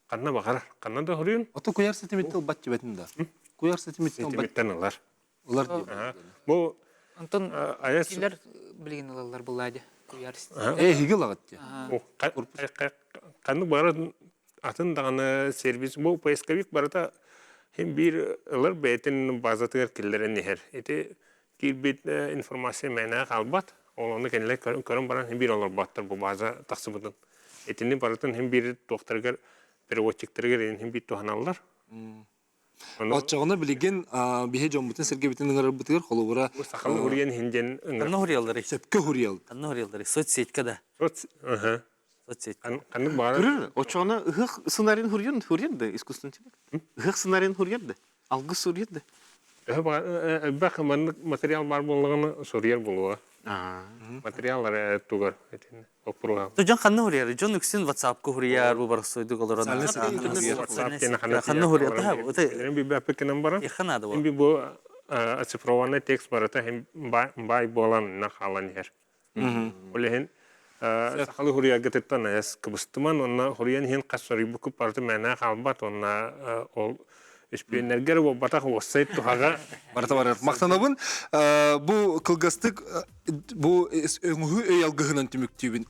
ханна баҕарар ханна да хоруйун Ото куйар ситимиттэн ылбат дибэтин да куйар ситимиттэн ситимиттэн ылар ылар диэн бу Онтон кинилэр билигин ылаллар булаа куйар Эһиги ылаҕыт дии. Ханнык баҕарар атын даҕаны сервис бу поисковик барыта хин биир ылар бэйэтин базатыгар киллэрэн иһэр. Ити киирбит информация мээнэ хаалбат. Ол ону кинилэр көрөн баран хин биир олорботтор бу база тахсыбытын. Итини барытын хин биир туохтарыгар переводчиктарыгар хин биир туһаналлар. Оччоҕуна билигин биһи дьоммутун сэргэбитин ыҥырарбытыгар холобура сахалыы хуруйан иһин диэн Ханна хуруйалларый? Сөпкө хуруйал. Ханна хуруйалларый? Соцсетька да. Соц Соцсеть. Ханнык баҕарар. Көрөр, оччоҕуна ыһыах сценарийын хуруйан хуруйан да искусственный интеллект. Ыһыах сценарийын хуруйар да. Алгыс суруйар да. Элбэх маннык материал баар буоллаҕына суруйар буолуоҕа. Материал эрэ тугар итиннэ боппуруоһа. Дьон ханна хуруйар? Дьон үксүн WhatsApp-ка хуруйар, бу барсойдук олорон. Ханна хуруйар? Билбэппиккинэн баран. Ханна бу оцифрованный текст барыта баай буолан хаалан иһэр. Ол иһин сахалыы хуруйаргытыттан эс кыбыстыман уонна хуруйан иһин хас соруйбуккут барыта мээнэ хаалбат уонна ол үспүөннэргэр буолбатах уоссай туһаҕа барыта барар. Махтанабын. Бу кылгастык бу өҥүһү өй алгыһынан түмүктүүбүн.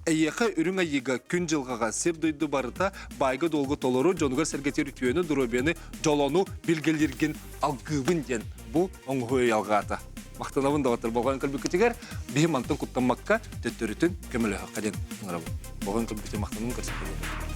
Эйиэхэ үрүҥ айыыга, күн дьылҕаҕа, сир-дойду барыта баайга-дуолга толору, дьонугар-сэргэтигэр үтүөнү, доруобуйаны, дьолону билгэлииргин алгыыбын диэн бу оҥоһуу өй алҕаата. Махтанабын доҕоттор болҕойон көрбүккүтүгэр биһи мантан куттаммакка төттөрүтүн көмөлөһөххө диэн ыҥырабын. Болҕойон көрбүккүтүгэр махтанабын көрсөххө.